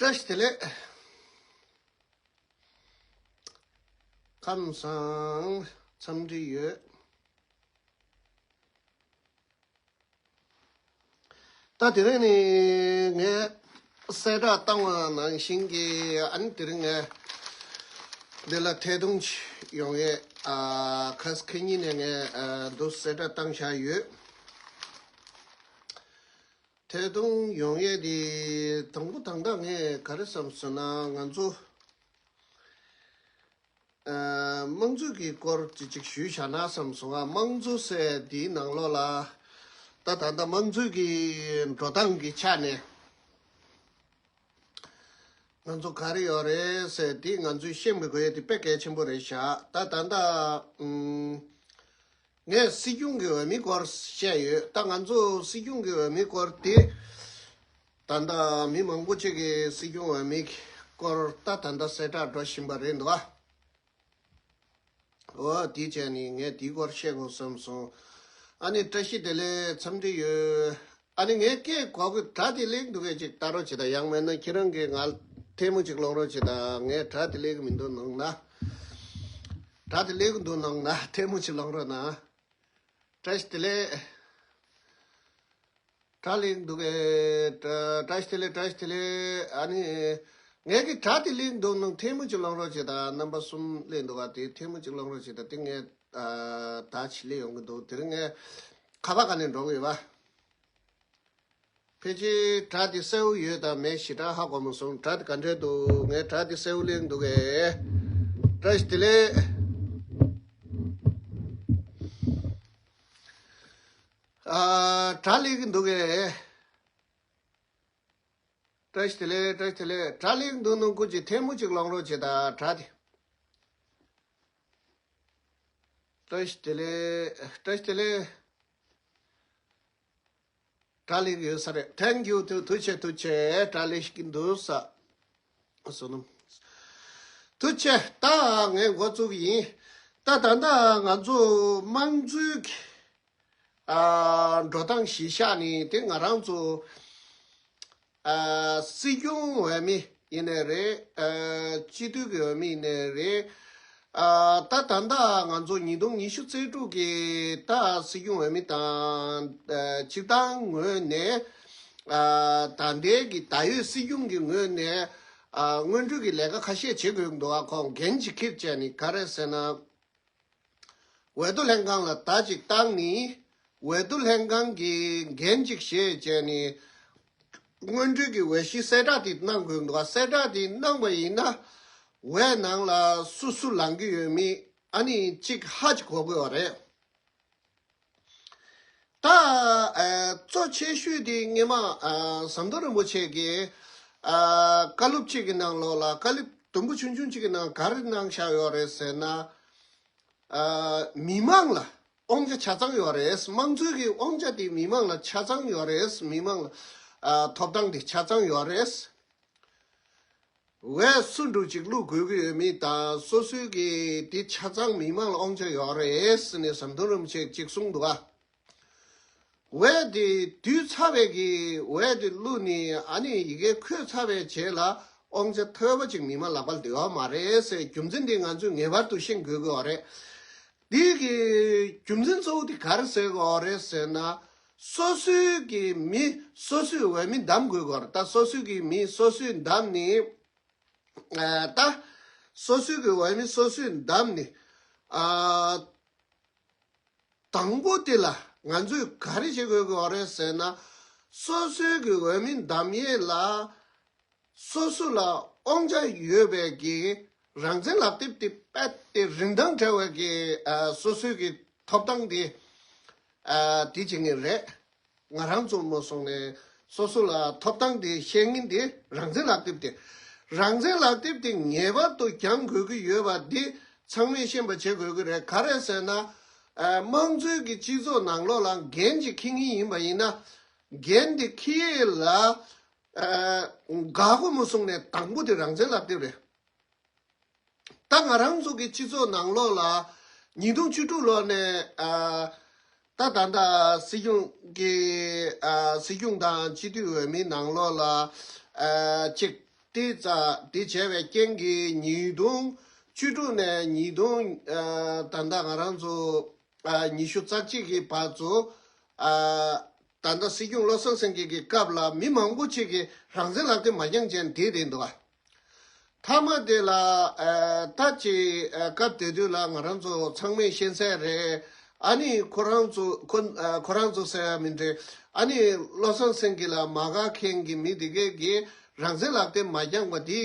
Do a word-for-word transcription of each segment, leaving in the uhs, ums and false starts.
བཀྲ་ཤིས་བདེ་ལེགས། ཁམས་བཟང་། འཚམས་འདྲི་ཡོད། ད་དེ་རིང་ནི་ངས་གསལ་བསྒྲགས་བཏང་བ་ནང་བཞིན་གྱི་ཨ་ནི་དེ་རིང་ངས་འདི་ལ་ཐད་གཏོང་ཡོང་ཡས། ཨ་ཁ་སང་ཁ་ཉིན་ནས་ངས་ཨ་འདུག་གསལ་བསྒྲགས་བཏང་བཞག་ཡོད། ཐད་གཏོང་ཡོང་ཡས་དེ་དང་པོ་དང་ད་ངས་ག་རེ་བསམ་སོང་ན། ང་ཚོ་ཨ་དམངས་གཙོ་གི་སྐོར་ཅིག་ཅིག་ཞུས་བཞག་ན་བསམ་སོང་ང་། དམངས་གཙོ་ཟེར་དེའི་ནང་ལོགས་ལ་ད་ད་ལྟ་དམངས་གཙོ་གི་འགྲོ་སྟངས་ཀྱི་ཆ་ནས་ང་ཚོ་ག་རེ་ཡོད་རེད་ཟེར་དེ་ང་ཚོས་ཤེས་དགོས་ཡས་དེ་དཔེ་གལ་ཆེན་པོ་རེད་བཞག། ད་ད་ལྟ་ཨུམ། ངས་སྲིད་སྐྱོང་གི་འོས་མི་སྐོར་བཤད་ཡོད། ད་ང་ཚོ་སྲིད་སྐྱོང་གི་འོས་མི་སྐོར་དེ་ད་ལྟ་མི་མང་པོ་ཅིག་གིས་སྲིད་སྐྱོང་འོས་མི་སྐོར་ད་ད་ལྟ་གསལ་བསྒྲགས་འགྲོ་བཞིན་པ་རེད་འདུག་ཨ། འོ་དེ་བྱས་ནས་ངས་དེའི་སྐོར་བཤད་དགོས་བསམ་སོང་། ཨ་ནི་བཀྲ་ཤིས་བདེ་ལེགས། འཚམས་འདྲི་ཡོད། ཨ་ནི་ངའི་སྐད་གོ་གི་སྒྲ་དེ་ལེགས་འདུག་གས་ཅིག་ལྟ་རོགས་བྱེད་དང་། ཡང་མིན་ན་ཁྱེད་རང་གིས་ང་ཐལ་མོ་ཅིག་སློང་རོགས་བྱེད་དང་། ངའི་སྒྲ་དེ་ལེགས་མི་འདུག་ནང་ན། སྒྲ་དེ་ལེགས་འདུག་ནང་ན་ཐལ་མོ་ཅིག་སློང་རོགས་གནང་། བཀྲ་ཤིས་བདེ་ལེགས། སྒྲ་ལེགས་འདུག་གས། བཀྲ་བཀྲ་ཤིས་བདེ་ལེགས། བཀྲ་ཤིས་བདེ་ལེགས། ཨ་ནི་ངའི་གི་སྒྲ་དེ་ལེགས་འདུག་ནང་ཐལ་མོ་ཅིག་སློང་རོགས་བྱེད་དང་། རྣམ་པ་གསུམ་སླེབས་འདུག་ག་དེ་ཐལ་མོ་ཅིག་སློང་རོགས་བྱེད་དང་། དེ་ངས་ཨ་ད་ཕྱི་ལེ་ཡོང་གི་འདུག་དེ་རིང་ངས་ཁ་པར་ག་ནས་འགྲོ་གི་ཡོད་པ། ཕལ་ཆེར་སྒྲ་དེ་གསལ་བོ་ཡོད་དམ་མེད་ཞེ་དྲག་ཧ་གོ་མ་སོང་། སྒྲ་དེ་ག་འདྲས་འདུག་ངའི་སྒྲ་དེ་གསལ་བོ་ལེན་འདུག་གས། བཀྲ་ཤིས་བདེ་ལེགས། ཨ་སྒྲ་ལེན་གི་འདུག་གས། བཀྲ་ཤིས་བདེ་ལེགས། བཀྲ་ཤིས་བདེ་ལེགས། སྒྲ་ལེན་གི་འདུག་ནང་ཀུན་གྱིས་ཐལ་མོ་ཅིག་སློང་རོགས་བྱེད་དང་། སྒྲ་དེ། བཀྲ་ཤིས་བདེ་ལེགས། བཀྲ་ཤིས་བདེ་ལེགས། སྒྲ་ལེན་གི་ཡོད་ས་རེད། Thank you། ཐུགས་ཐུགས་རྗེ་ཆེ། ཐུགས་རྗེ་ཆེ། སྒྲ་ལེན་གི་འདུག་ས། བསོད་ནམས། ཐུགས་རྗེ་ཆེ། ད་ངས་འགོ་བཙུགས་ཡིན། ད་ད་ལྟ་ང་ཚོ་དམངས་གཙོའི་གི་ཨ་འགྲོ་སྟངས་གཞི་བཞག་ནས་དེ་ང་རང་ཚོ་ཨ་སྲིད་སྐྱོང་འོས་མི་ཡིན་ནའི་རེད། ཨ་སྤྱི་འཐུས་ཀྱི་འོས་མི་ཡིན་ནའི་རེད། ཨ་ད་ད་ལྟ་ང་ཚོ་ཉིས་སྟོང་ཉི་ཤུ་རྩ་དྲུག་གི་ད་སྲིད་སྐྱོང་འོས་མི་དང་ཨ་སྤྱིར་བཏང་ངོས་ནས་ཨ་ད་ལྟའི་གི་ད་ཡོད་སྲིད་སྐྱོང་གི་ངོས་ནས་ཨ་སྔོན་འགྲོ་གི་ལས་ཀ་ཁ་ཤས་བྱེད་དགོས་འདུག་ཨ་ཁོང་འགན་ཅིག་འཁྱེར་བྱས་ནས། ག་རེ་ཟེར་ན། འོས་བསྡུ་ལྷན་ཁང་ལ་བརྡ་ཅིག་བཏང་ནས། འོས་བསྡུ་ལྷན་ཁང་གིས་འགན་ཅིག་བཞེས་བྱས་ནས་སྔོན་འགྲོའི་གི་འོས་གཞི་གསལ་བསྒྲགས་དེ་གནང་དགོས་འདུག་གསལ་བསྒྲགས་དེ་གནང་བ་ཡིན་ན། འོས་ནང་ལ་སུ་སུ་ལངས་ཀྱི་ཡོད་མེད་ཨ་ནི་གཅིག་ཧ་ཅིག་གོ་དགོས་པ་རེད། ད་ཨ་གཙོ་ཆེ་ཤོས་དེ་སྔོན་མ་ཨ་ཟམ་གདོང་རིན་པོ་ཆེ་གིས་ཨ་བཀའ་སློབ་གཅིག་གི་ནང་ལོགས་ལ། བཀའ་སློབ་དུམ་བུ་ཆུང་ཆུང་གཅིག་གི་ནང་ག་རེ་གནང་བཞག་ཡོད་རེད་ཟེར་ན། ཨ་མི་མང་ལ་དབང་ཆ་ཆ་ཚང་ཡོད་རེད། དམངས་གཙོའི་གི་དབང་ཆ་དེ་མི་མང་ལ་ཆ་ཚང་ཡོད་རེད། མི་མང་ལ་ཨ་ཐོབ་ཐང་དེ་ཆ་ཚང་ཡོད་རེད། འོས་སུ་འདྲ་ཅིག་བླུག་དགོས་ཀྱི་ཡོད་མེད་དང་། སོ་སོའི་གི་དེ་ཆ་ཚང་མི་མང་ལ་དབང་ཆ་ཡོད་རེད་ཟེར་ནས་ཟམ་གདོང་རིན་པོ་ཆེས་ཅིག་གསུངས་འདུག་ག་འོས་དེ་བསྡུས་ཚར་བའི་གི་འོས་དེ་བླུགས་ནས་ཨ་ནི་ཡི་གེ་འཁོད་ཚར་བའི་རྗེས་ལ་དབང་ཆ་ཐོལ་པ་ཅིག་མི་མང་ལག་པ་ལ་སྡོད་ཡོད་མ་རེད་ཟེར། རྒྱུ་མཚན་དེ་ང་ཚོས་ངེས་པར་དུ་ཤེས་དགོས་ཀྱི་ཡོད་རེད། འདི་གི་རྒྱུ་མཚན་གཙོ་བོ་དེ་ག་རེ་ཟེར་དགོས་རེད་ཟེར་ན། སོ་སོའི་གི་མི་སོ་སོའི་འོས་མི་འདེམས་དགོས་ཀྱི་ཡོད་རེད། ད་སོ་སོའི་གི་མི་སོ་སོས་འདེམས་ནས། ཨ་ད་སོ་སོའི་གི་འོས་མི་སོ་སོས་འདེམས་ནས། ཨ་དང་པོ་དེ་ལ་ང་ཚོས་ག་རེ་བྱེད་དགོས་ཀྱི་ཡོད་རེད་ཟེར་ན། སོ་སོའི་གི་འོས་མི་འདེམས་ཡས་ལ་སོ་སོ་ལ་དབང་ཆ་ཡོད་པའི་གི་རང་བཙན་ལག་དེབ་དེ་རྦད་དེ་རིན་ཐང་བྲལ་བའི་གི་ཨ་སོ་སོའི་གི་ཐོབ་ཐང་དེ་ཨ་དེ་བྱེད་ངེས་རེད། ང་རང་ཚོ་མ་སོང་ནས་སོ་སོ་ལ་ཐོབ་ཐང་དེ་བཤད་མཁན་དེ་རང་བཙན་ལག་དེབ་དེ། རང་བཙན་ལག་དེབ་དེ་ངེས་པར་དུ་སྦྱང་དགོས་ཀྱི་ཡོད་པ་འདི་ཚང་མས་ཤེས་པ་བྱེད་དགོས་ཀྱི་རེད། ག་རེ་ཟེར་ན། ཨ་དམངས་གཙོའི་གི་སྤྱི་ཚོགས་ནང་ལོགས་ལ་འགན་ཅིག་འཁྱེར་མཁན་ཡིན་པ་ཡིན་ན། འགན་དེ་འཁྱེར་ཡས་ལ་ཨ་འགག་པ་མ་སོང་ནས་དང་པོ་དེ་རང་བཙན་ལག་དེབ་རེད། ད་ང་རང་ཚོ་གི་སྤྱི་ཚོགས་ནང་ལོགས་ལ་ཉིས་སྟོང་བཅུ་དྲུག་ལོ་ནས་ཨ་ད་ད་ལྟ་སྲིད་སྐྱོང་གི་ཨ་སྲིད་སྐྱོང་དང་སྤྱི་འཐུས་འོས་མིའི་ནང་ལོགས་ལ་ཨ་ཅིག་ དེ་ཙ་དེ་བྱས་པའི་རྐྱེན་གྱིས་ཉིས་སྟོང་བཅུ་དྲུག་ནས་ཉིས་སྟོང་ཨ་ད་ལྟ་ང་རང་ཚོ་ཨ་ཉི་ཤུ་རྩ་གཅིག་གི་བར་དུ་ཨ་ད་ལྟ་སྲིད་སྐྱོང་བློ་བཟང་སེང་གེ་གི་སྐབས་ལ་མི་མང་པོ་ཅིག་གིས་རང་བཙན་ལག་དེབ་མ་བསྐྱངས་བྱས་ནས་བསྡད་བསྡད་འདུག་ག་མཐའ་མ་དེ་ལ་ཨ་ད་ཅིག་ཨ་སྐབས་དེ་དུས་ལ་ང་རང་ཚོ་ཚང་མས་ཤེས་གསལ་རེད། ཨ་ནི་ཁོ་རང་ཚོ་ཁོ་ཨ་ཁོ་རང་ཚོ་ཟེར་ཡ་མི་འདྲ། ཨ་ནི་བློ་བཟང་སེང་གེ་ལ་མ་དགའ་མཁན་གྱི་མི་དེ་གས་ཀྱིས་རང་བཙན་ལག་དེབ་མ་བསྐྱངས་པ་དེ་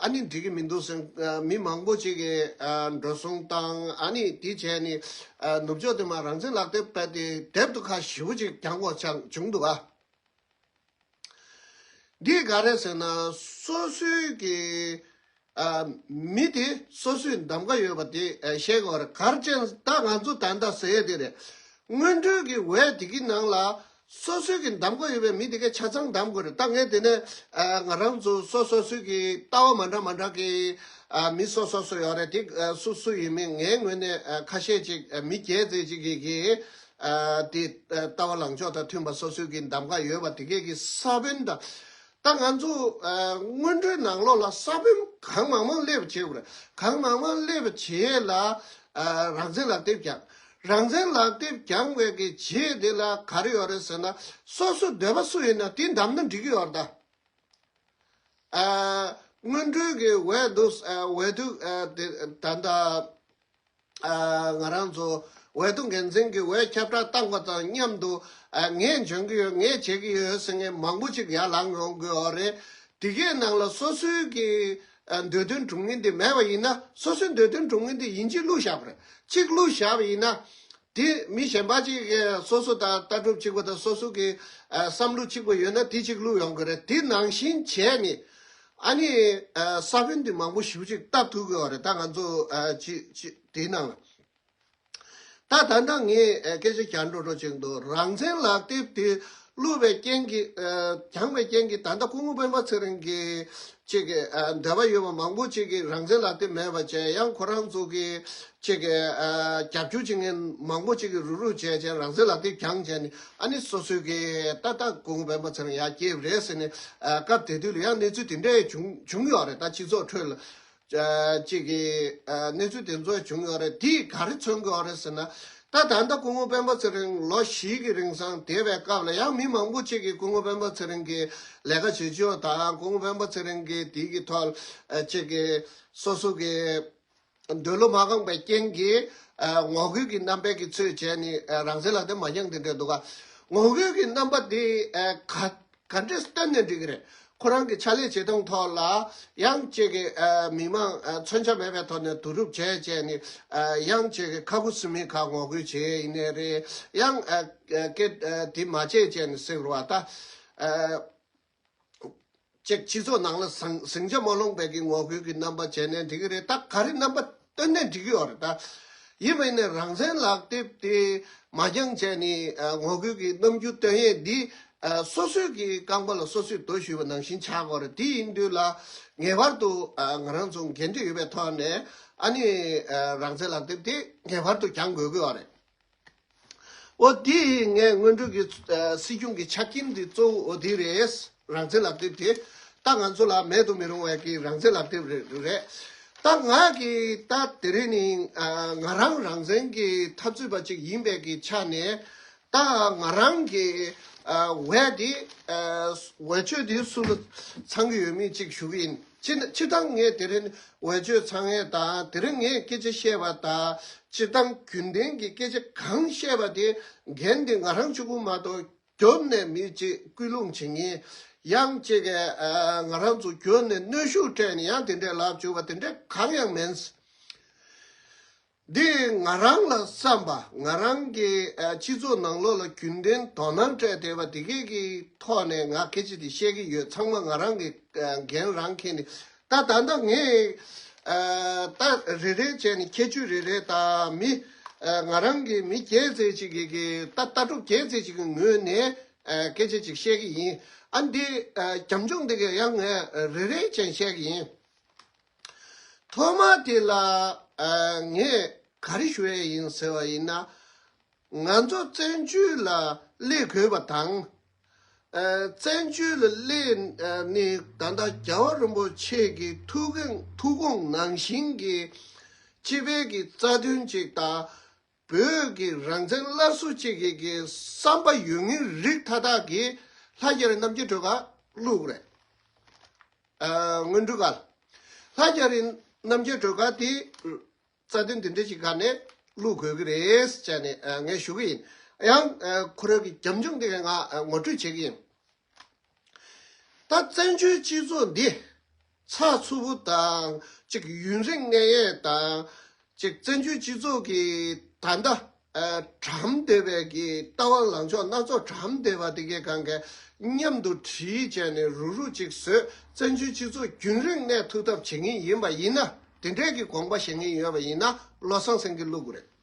ཨ་ནི་འགྲིག་གི་མི་འདུག་ཟེར། ཨ་མི་མང་པོ་ཅིག་གིས་ཨ་འགྲོ་སོང་བཏང་། ཨ་ནི་དེ་བྱས་ནས་ཨ་ནུབ་ཕྱོགས་དེ་མ་རང་བཙན་ལག་དེབ་སྤེལ་ཏེ་དེབ་ཏུ་ཁ་ཞེ་པོ་ཅིག་བསྐྱངས་པ་ཆགས་བྱུང་འདུག་ག་འདི་ག་རེ་ཟེར་ན་སོ་སོའི་གི་ཨ་མི་དེ་སོ་སོའི་གདམ་ག་ཡོད་པ་དེ་ཨ་བཤད་དགོས་རེད། ག་རེ་བྱས་ན་ད་ང་ཚོ་ད་ལྟ་ཟེར་ཡས་དེ་རེད། སྔོན་འགྲོའི་གི་འོས་དེ་གི་ནང་ལ་སོ་སོའི་གི་གདམ་ག་ཡོད་པའི་མི་དེ་གའི་ཆ་ཚང་གདམ་དགོས་རེད། ད་ངས་དེ་ནས་ཨ་ང་རང་ཚོ་སོ་སོ་སོའི་གི་ལྟ་བ་མ་འདྲ་མ་འདྲ་གི་ཨ་མི་སོ་སོ་སོ་ཡོད་རེད། དེ་ཨ་སུ་སུ་ཡིན་མིན་ངའི་ངོས་ནས་ཨ་ཁ་ཤས་ཅིག་ཨ་མི་བརྒྱད་ཙམ་ཅིག་གི་གི་ཨ་དེ་ཨ་ལྟ་བ་ལངས་ཕྱོགས་དང་མཐུན་པ་སོ་སོའི་གི་གདམ་ག་ཡོད་པ་དེ་གས་ཀྱི་ས་བོན་དང་། ད་ང་ཚོ་ཨ་སྔོན་འགྲོའི་ནང་ལོགས་ལ་ས་བོན་གང་མང་མང་སླེབས་བྱེད་དགོས་རེད། གང་མང་མང་སླེབས་བྱེད་ལ་ཨ་རང་བཙན་ལག་དེབ་བསྐྱངས། རང་བཙན་ལག་དེབ་བསྐྱངས་པའི་གི་རྗེས་དེ་ལ་ག་རེ་ཡོད་རེད་ཟེར་ན་སོ་སོ་འདོད་པ་སུ་ཡིན་ན་དེ་བདམས་ན་འགྲིག་གི་ཡོད་རེད་ད། ཨ་སྔོན་འགྲོའི་གི་འོས་བསྡུ་ཨ་འོས་བསྡུ་ཨ་དེ་ད་ལྟ་ཨ་ང་རང་ཚོ་འོས་བསྡུ་འགན་འཛིན་གྱི་འོས་ཁྱབ་བསྒྲགས་བཏང་བ་དང་མཉམ་དུ་ཨ་ངས་འཇོན་གྱི་ཡོད། ངས་བྱེད་ཀྱི་ཡོད་ཟེར་མཁན་མང་པོ་ཅིག་ཡར་ལངས་ཡོང་གི་ཡོད་རེད། དེ་གའི་ནང་ལ་སོ་སོའི་གི་ཨ་འདོད་དོན་སྒྲུབ་མཁན་དེ་མེད་པ་ཡིན་ན་སོ་སོའི་འདོད་དོན་སྒྲུབ་མཁན་དེ་ཡིན་གཅིག་བླུགས་བཞག་པ་རེད། གཅིག་བླུགས་བཞག་པ་ཡིན་ན། དེ་མི་གཞན་པ་ཅིག་གིས་སོ་སོ་དང་ལྟ་གྲུབ་གཅིག་པ་དང་སོ་སོ་གི་ཨ་བསམ་བློ་གཅིག་པ་ཡོད་ན་དེ་གཅིག་བླུགས་ཡོང་གི་རེད། དེ་ནང་བཞིན་བྱས་ནས་ཨ་ནི་ཨ་ས་བོན་དེ་མང་པོ་ཞེ་པོ་ཅིག་བཏབ་ཐུབ་ཀྱི་ཡོད་རེད། ད་ང་ཚོ་ཨ་ཅི་ཅི་དེའི་ནང་ལ་ད་ད་ལྟ་ངས་ཨ་སྐད་ཆ་རྒྱག་འགྲོ་འགྲོ་བྱེད་འདུག་རང་བཙན་ལག་དེབ་དེ་བླུགས་པའི་རྐྱེན་གྱིས་ཨ་བསྐྱངས་པའི་རྐྱེན་གྱིས་ད་ལྟ་སྐུ་ངོ་སྤེན་པ་ཚེ་རིང་གི་ཅིག་གི་ཨ་འདོད་པ་ཡོད་པ་མང་པོ་ཅིག་གིས་རང་བཙན་ལག་དེབ་མེད་པ་བྱས། ཡང་ཁོ་རང་ཚོ་གི་ཅིག་གི་ཨ་རྒྱབ་སྐྱོར་བྱེད་མཁན་མང་པོ་ཅིག་གིས་རུག་རུག་བྱས་བྱས་རང་བཙན་ལག་དེབ་བསྐྱངས་བྱས་ནས་ཨ་ནི་སོ་སོའི་གི་ད་ལྟ་སྐུ་ངོ་སྤེན་པ་ཚེ་རིང་ཡར་སྐྱེས་པ་རེད་ཟེར་ནས་ཨ་སྐབས་དེ་དུས་ལ་ཡང་གནས་ཚུལ་དེ་འདྲ་བྱུང་བྱུང་ཡོད་རེད། ད་སྤྱི་ཚོགས་ཁྲོད་ལ་ཨ་ཅིག་གི་ཨ་གནས་ཚུལ་དེ་ཚོ་བྱུང་ཡོད་རེད། དེས་ག་རེ་མཚོན་གྱི་ཡོད་རེད་ཟེར་ན། ད་ད་ལྟ་སྐུ་ངོ་སྤེན་པ་ཚེ་རིང་ལོ་བཞི་གི་རིང་སང་བསྡད་པའི་སྐབས་ལ་ཡང་མི་མང་པོ་ཅིག་གིས་སྐུ་ངོ་སྤེན་པ་ཚེ་རིང་གི་ལས་ཀ་བྱེད་ཕྱོགས་དང་སྐུ་ངོ་སྤེན་པ་ཚེ་རིང་གི་དེ་གི་ཐོག་ཨ་ཅིག་གི་སོ་སོ་གི་འདོད་བློ་མ་ཁེངས་པའི་རྐྱེན་གྱིས་ཨ་ངོ་རྒོལ་གྱི་རྣམ་པའི་གི་ཚུལ་བྱས་ནས་ཨ་རང་བཙན་ལག་དེབ་མ་བསྐྱངས་དེ་འདྲ་འདུག་ག་ངོ་རྒོལ་གྱི་རྣམ་པ་དེ་ཨ་ག་ག་འདྲས་སྟོན་ནས་འགྲིག་གི་རེད། ཁོ་རང་གི་ཕྱག་ལས་བྱེད་སྟངས་ཐོག་ལ་ཡང་ཅིག་གི་ཨ་མི་མང་ཨ་མཚོན་ཆ་མེད་པའི་ཐོག་ནས་བསྡུ་རུབ་བྱས་བྱས་ནས་ཨ་ཡང་ཅིག་གི་ཁ་ཁུ་སིམ་མེ་ཁ་ངོ་རྒོལ་བྱས་ཡིན་ནའི་རེད། ཡང་ཨ་ཨ་སྐད་ཨ་དེ་མ་བྱས་བྱས་ནས་ཟེར་བ་ད་ཨ་ཅིག་སྤྱི་ཚོགས་ནང་ལ་ཟིང་ཟིང་ཆ་མ་སློང་བའི་གི་ངོ་རྒོལ་གྱི་རྣམ་པ་བྱས་ནས་འགྲིག་གི་རེད། ད་ག་རེ་རྣམ་པ་སྟོན་ནས་འགྲིག་གི་ཡོད་རེད་ད། ཡིན་པ་ཡིན་ནའི་རང་བཙན་ལག་དེབ་དེ་མ་འགྱངས་བྱས་ནས་ཨ་ངོ་རྒོལ་གྱི་རྣམ་འགྱུར་སྟོན་ཡས་འདི་ཨ་སོ་སོའི་གི་རྐང་པ་ལ་སོ་སོས་རྡོ་གཞུས་པ་ནང་བཞིན་ཆགས་དགོས་རེད། དེ་ཡིན་དུས་ལ་ངེས་པར་དུ་ཨ་ང་རང་ཚོ་འགན་འཁྲི་ཡོད་པའི་ཐོག་ནས་ཨ་ནི་ཨ་རང་བཙན་ལག་དེབ་དེ་ངེས་པར་དུ་འགྱངས་དགོས་ཀྱི་ཡོད་རེད། འོ་དེ་ངས་སྔོན་འགྲོ་གི་ཨ་སྲིད་སྐྱོང་གི་ཆ་རྐྱེན་དེ་གཙོ་བོ་འོ་དེ་རེད། རང་བཙན་ལག་དེབ་དེ་ད་ང་ཚོ་ལ་མེད་དུ་མི་རུང་བའི་གི་རང་བཙན་ལག་དེབ་རེད་རེད། ད་ང་གི་ད་དེ་རིང་ནི་ཨ་ང་རང་རང་བཙན་གྱི་འཐབ་རྩོད་པ་ཅིག་ཡིན་པའི་གི་ཆ་ནས་ད་ང་རང་གི་ཨ་འོས་དེ་ཨ་འོས་ཆོས་དེ་སུ་ལ་ཚང་གི་ཡོད་མེད་ཅིག་ཞུ་གི་ཡིན། སྤྱིར་སྤྱིར་བཏང་ངས་དེ་རིང་འོས་ཆོས་ཚང་ཡས་དང་དེ་རིང་ངས་སྐད་ཆ་བཤད་པ་དང་སྤྱིར་བཏང་རྒྱུན་ལྡན་གྱི་སྐད་ཆ་གང་བཤད་པ་དེ་འགན་དེ་ང་རང་གཅིག་པུ་མ་གཏོགས་རྒྱབ་ནས་མི་གཅིག་སྐུལ་སློང་བྱེད་མཁན་ཡང་གཅིག་གིས་ཨ་ང་རང་ཚོ་རྒྱབ་ནས་གནོན་ཤུགས་སྤྲད་ནས་ཡང་དེ་འདྲས་ལབ་བཅུག་པ་དེ་འདྲས་གང་ཡང་མིན། འདི་ང་རང་ལ་བསམ་པ་ང་རང་གི་ཨ་སྤྱི་ཚོགས་ནང་ལོགས་ལ་རྒྱུན་ལྡན་དོ་སྣང་སྤྲད་བསྡད་པ་དེ་གས་ཀྱི་ཐོག་ནས་ང་སྐད་ཆ་དེ་བཤད་ཀྱི་ཡོད། ཚང་མ་ང་རང་གི་ཨ་འགན་རང་འཁྱེར་ནས་ད་ད་ལྟ་ངས་ཨ་ད་རེ་རེ་བྱས་ནས་ཁྱད་ཆོས་རེ་རེ་དང་མི་ཨ་ང་རང་གི་མི་བརྒྱད་ཙམ་ཅིག་གི་གི་ད་ལྟ་གྲུབ་བརྒྱད་ཙམ་ཅིག་གི་ངོས་ནས་ཨ་སྐད་ཆ་ཅིག་བཤད་ཀྱི་ཡིན། ཨ་འདི་ཨ་རྒྱབ་ལྗོངས་འདི་གས་ཡང་ངས་རེ་རེ་བྱས་བཤད་ཀྱི་ཡིན། ཐོག་མ་དེ་ལ་ཨ་ངས་ག་རེ་ཞུ་ཡས་ཡིན་ཟེར་བ་ཡིན་ན། ང་ཚོ་བཙན་བྱོལ་ལ་སླེབས་དགོས་པ་དང་། བཙན་བྱོལ་ལ་སླེབས་ནས་ད་ལྟ་རྒྱལ་བ་རིན་པོ་ཆེ་གི་ཐུགས་དགོངས་ཐུགས་དགོངས་ནང་བཞིན་གྱི་སྤྱི་པའི་གི་རྩ་དོན་ཅིག་དང་བོད་ཀྱི་རང་བཙན་སླར་གསོ་ཅིག་གི་གི་བསམ་པ་ཡོད་མཁན་རིགས་མཐའ་དག་གིས་ལྷ་རྒྱ་རི་རྣམ་རྒྱལ་སྒྲོལ་དཀར་བླུགས་རེད། ཨ། སྔོན་འགྲོ་ག་ལྷ་རྒྱ་རི་རྣམ་རྒྱལ་སྒྲོལ་དཀར་དེ་རྩ་དོན་འདི་འདྲ་ཞིག་ག་ནས་བླུག་དགོས་ཀྱི་རེད་ཅེས་ནས་ཨ་ངས་ཞུ་གི་ཡིན། ཡང་ཨ་ཁོ་རང་གི་རྒྱབ་ལྗོངས་དེ་ང་ཨ་ངོ་སྤྲོད་བྱེད་ཀྱི་ཡིན། ད་བཙན་བྱོལ་སྤྱི་ཚོགས་འདི་ཚགས་ཚུད་པོ་དང་ཅིག་ཡུན་རིང་གནས་ཡས་དང་ཅིག་བཙན་བྱོལ་སྤྱི་ཚོགས་ཀྱི་ད་ལྟ་ཨ་གྲམ་བསྡད་པའི་གི་ལྟ་བ་ལངས་ཕྱོགས་སྣ་ཚོགས་གྲམ་བསྡད་པ་དེ་གའི་སྒང་ག་མཉམ་དུ་དྲིལ་བྱས་ནས་རུག་རུག་ཅིག་བཟོས། བཙན་བྱོལ་སྤྱི་ཚོགས་རྒྱུན་རིང་གནས་ཐུབ་ཐབས་བྱེད་མཁན་ཡིན་པ་ཡིན་ན། དེ་འདྲའི་གི་དགོངས་པ་བཞེས་མཁན་ཡོད་པ་ཡིན་ན་བློ་བཟང་སེང་གེ་བླུག་དགོས་རེད།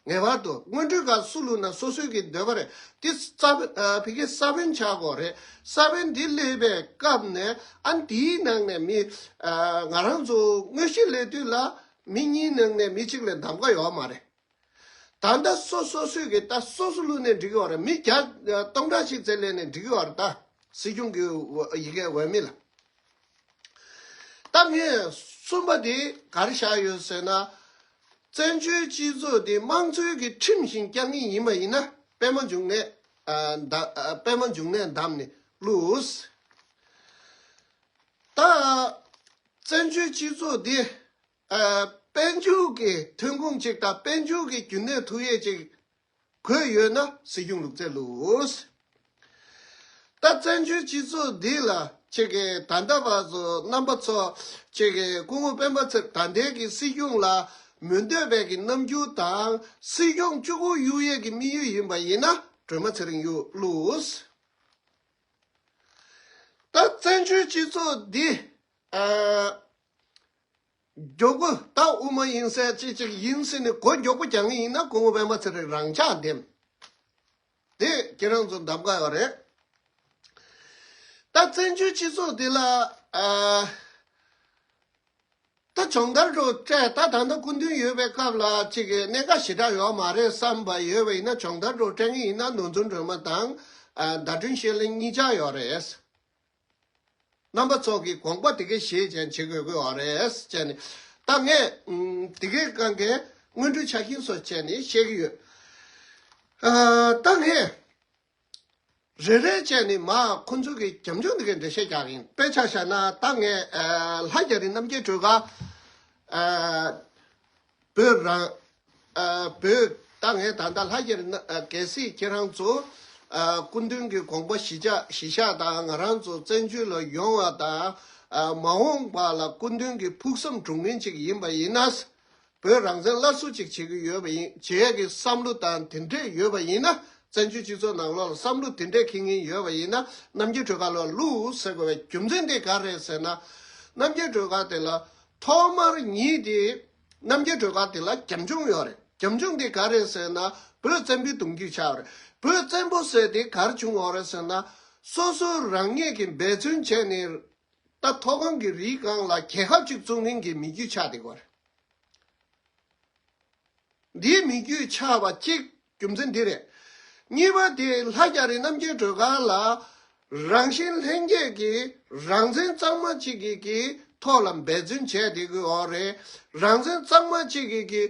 ངེས་པར་དུ་སྔོན་འགྲོའི་སྐབས་སུ་བླུག་ན་སོ་སོའི་གི་འདོད་པ་རེད། དེ་ས་ཨ་ཕ་གི་ས་བོན་ཆགས་དགོས་རེད། ས་བོན་འདི་སླེབས་པའི་སྐབས་ནས་ཨ་འདིའི་ནང་ནས་མི་ཨ་ང་རང་ཚོ་དངོས་གཞི་སླེབས་དུས་ལ་མི་གཉིས་ནང་ནས་མི་གཅིག་ལས་གདམ་ག་ཡོད་མ་རེད། ད་ལྟ་སོ་སོ་སོས་ཀྱི་ད་སོ་སོ་བླུགས་ནས་འགྲིག་གི་ཡོད་རེད། མི་བརྒྱ་སྟོང་ཕྲག་གཅིག་ཙམ་སླེབས་ནས་འགྲིག་གི་ཡོད་རེད། ད་སྲིད་སྐྱོང་གི་ཡི་གེ་འོས་མི་ལ། ད་ངས་གསུམ་པ་དེ་ག་རེ་བཞག་ཡོད་ཟེར་ན། བཙན་བྱོལ་སྤྱི་ཚོགས་དེ་དམངས་གཙོའི་གི་ཁྲིམས་བཞིན་བསྐྱངས་ངེས་ཡིན་པ་ཡིན་ན་པད་མ་འབྱུང་གནས་ཨ་ད་ཨ་པད་མ་འབྱུང་གནས་བདམས་ནས་བླུགས། ད་བཙན་བྱོལ་སྤྱི་ཚོགས་དེ་ཨ་དཔལ་འབྱོར་གྱི་ཐོན་ཁུངས་གཅིག་དང་དཔལ་འབྱོར་གྱི་རྒྱུན་གནས་ཐུབ་ཡས་ཅིག་དགོས་ཡོད་ན་སྲིད་སྐྱོང་ལུག་རྫི་བླུགས། ད་བཙན་བྱོལ་སྤྱི་ཚོགས་འདི་ལ་ཅིག་གི་ད་ལྟ་བར་དུ་རྣམ་པ་ཚོ་ཅིག་གི་སྐུ་ངོ་སྤེན་པ་ཚེ་ད་ལྟའི་གི་སྲིད་སྐྱོང་ལ་མི་འདོད་པའི་གི་རྣམ་འགྱུར་དང་སྲིད་སྐྱོང་གཅིག་པུ་གཡུག་ཡས་གི་དམིགས་ཡུལ་ཡིན་པ་ཡིན་ན་སྒྲོལ་མ་ཚེ་རིང་གཡུག་བླུགས། ད་བཙན་བྱོལ་སྤྱི་ཚོགས་འདི་ཨ། མགྱོགས་པོ་ད་དབུ་མ་ཡིན་ཟེར་ཅིག་ཅིག་ཡིན་ཟེར་ནས་མགོ་མགྱོགས་པོ་རྒྱག་ངེས་ཡིན་ན་སྐུ་ངོ་སྤེན་པ་ཚེ་རིང་རང་འཇགས་འདེམས། དེ་ཁྱེད་རང་ཚོ་གདམ་ག་ཡོད་རེད། ད་བཙན་བྱོལ་སྤྱི་ཚོགས་འདི་ལ་ཨ་ད་སྦྱོང་བརྡར་འགྲོ་སྤྲད་ད་ད་ལྟ་སྐུ་མདུན་ཡོད་པའི་སྐབས་ལ་ཅིག་གི་གནད་འགག་ཞེ་དྲག་ཡོད་མ་རེད་བསམ་པ་ཡོད་པ་ཡིན་ན་སྦྱོང་བརྡར་འགྲོ་སྤྲད་ངེས་ཡིན་ན་ནོར་འཛིན་སྒྲོལ་མ་དང་ཨ་ཟླ་སྒྲོན་བཤེས་གླིང་གཉིས་ཆ་ཡོད་རེད། རྣམ་པ་ཚོ་གི་དགོངས་པ་དེ་གའི་བཞེས་ཅན་བྱེད་དགོས་ཀྱི་ཡོད་རེད་ཅེས་ནས་ད་ངས་དེ་གའི་སྒང་གའི་སྔོན་འགྲོའི་ཆ་རྐྱེན་སོགས་བྱས་ནས་བཤད་ཀྱི་ཡོད། ཨ་ད་ངས་རེ་རེ་བྱས་ནས་མ་ཁོ་ཚོ་གི་རྒྱབ་ལྗོངས་དེ་གའི་འགྲེལ་བཤད་རྒྱག་གི་ཡིན། དཔེ་ཆ་བཞག་ན་ད་ངས་ཨ་ལྷ་རྒྱ་རི་རྣམ་རྒྱལ་སྒྲོལ་དཀར་ཨ། བོད་རང་། ཨ་བོད་ད་ངས་ད་ལྟ་ལྷ་རྒྱ་རི་ན་ཨ་གལ་སྲིད་ཁྱེད་རང་ཚོ་ཨ་སྐུ་མདུན་གྱི་དགོངས་པ་གཞི་བཞག་གཞི་བཞག་དང་ང་རང་ཚོ་བཙན་བྱོལ་ལ་ཡོང་བ་དང་ཨ་མ་འོངས་པ་ལ་སྐུ་མདུན་གྱི་ཕུགས་བསམ་སྒྲུབ་མཁན་ཅིག་ཡིན་པ་ཡིན་ན། བོད་རང་བཙན་སླར་གསོ་ཅིག་བྱེད་ཀྱི་ཡོད་པ་ཡིན་བྱེད་ཀྱི་བསམ་བློ་དང་དེ་འདྲས་ཡོད་པ་ཡིན་ན། བཙན་བྱོལ་སྤྱི་ཚོགས་ནང་ལོགས་ལ་བསམ་བློ་དེ་འདྲས་འཁྱེར་མཁན་ཡོད་པ་ཡིན་ན་རྣམ་རྒྱལ་སྒྲོལ་དཀར་ལ་བླུགས་ཟེར་དགོས་པའི་རྒྱུ་མཚན་དེ་ག་རེད་ཟེར་ན། རྣམ་རྒྱལ་སྒྲོལ་དཀར་དེ་ལ་ཐོག་མར་ཉིད་དེ་རྣམ་རྒྱལ་སྒྲོལ་དཀར་དེ་ལ་རྒྱབ་ལྗོངས་ཡོད་རེད། རྒྱབ་ལྗོངས་དེ་ག་རེད་ཟེར་ན་བོད་བཙན་པོའི་གདུང་རྒྱུད་ཆགས་པ་རེད། བོད་བཙན་པོ་ཟེར་དེ་ག་རེ་བྱུང་བ་རེད་ཟེར་ན། སོ་སོ་རང་ཉིད་ཀྱིས་འབད་བརྩོན་བྱས་ནས་ད་མཐོ་སྒང་གི་རིའི་སྒང་ལ་རྒྱལ་ཁབ་ཅིག་བཙུགས་མཁན་གྱི་མི་རྒྱུད་ཆགས་བསྡད་ཀྱི་ཡོད་རེད། འདིའི་མི་རྒྱུད་ཆགས་པ་གཅིག་རྒྱུ་མཚན་འདི་རེད། གཉིས་པ་དེ་ལྷ་རྒྱ་རི་རྣམ་རྒྱལ་སྒྲོལ་དཀར་ལ་རང་བཞིན་ལྷན་སྐྱེས་ཀྱི་རང་བཙན་གཙང་མ་གཅིག་གི་གི་ཐོག་ལ་འབད་བརྩོན་བྱས་བསྡད་ཀྱི་ཡོད་རེད། རང་བཙན་གཙང་མ་གཅིག་གི་གི་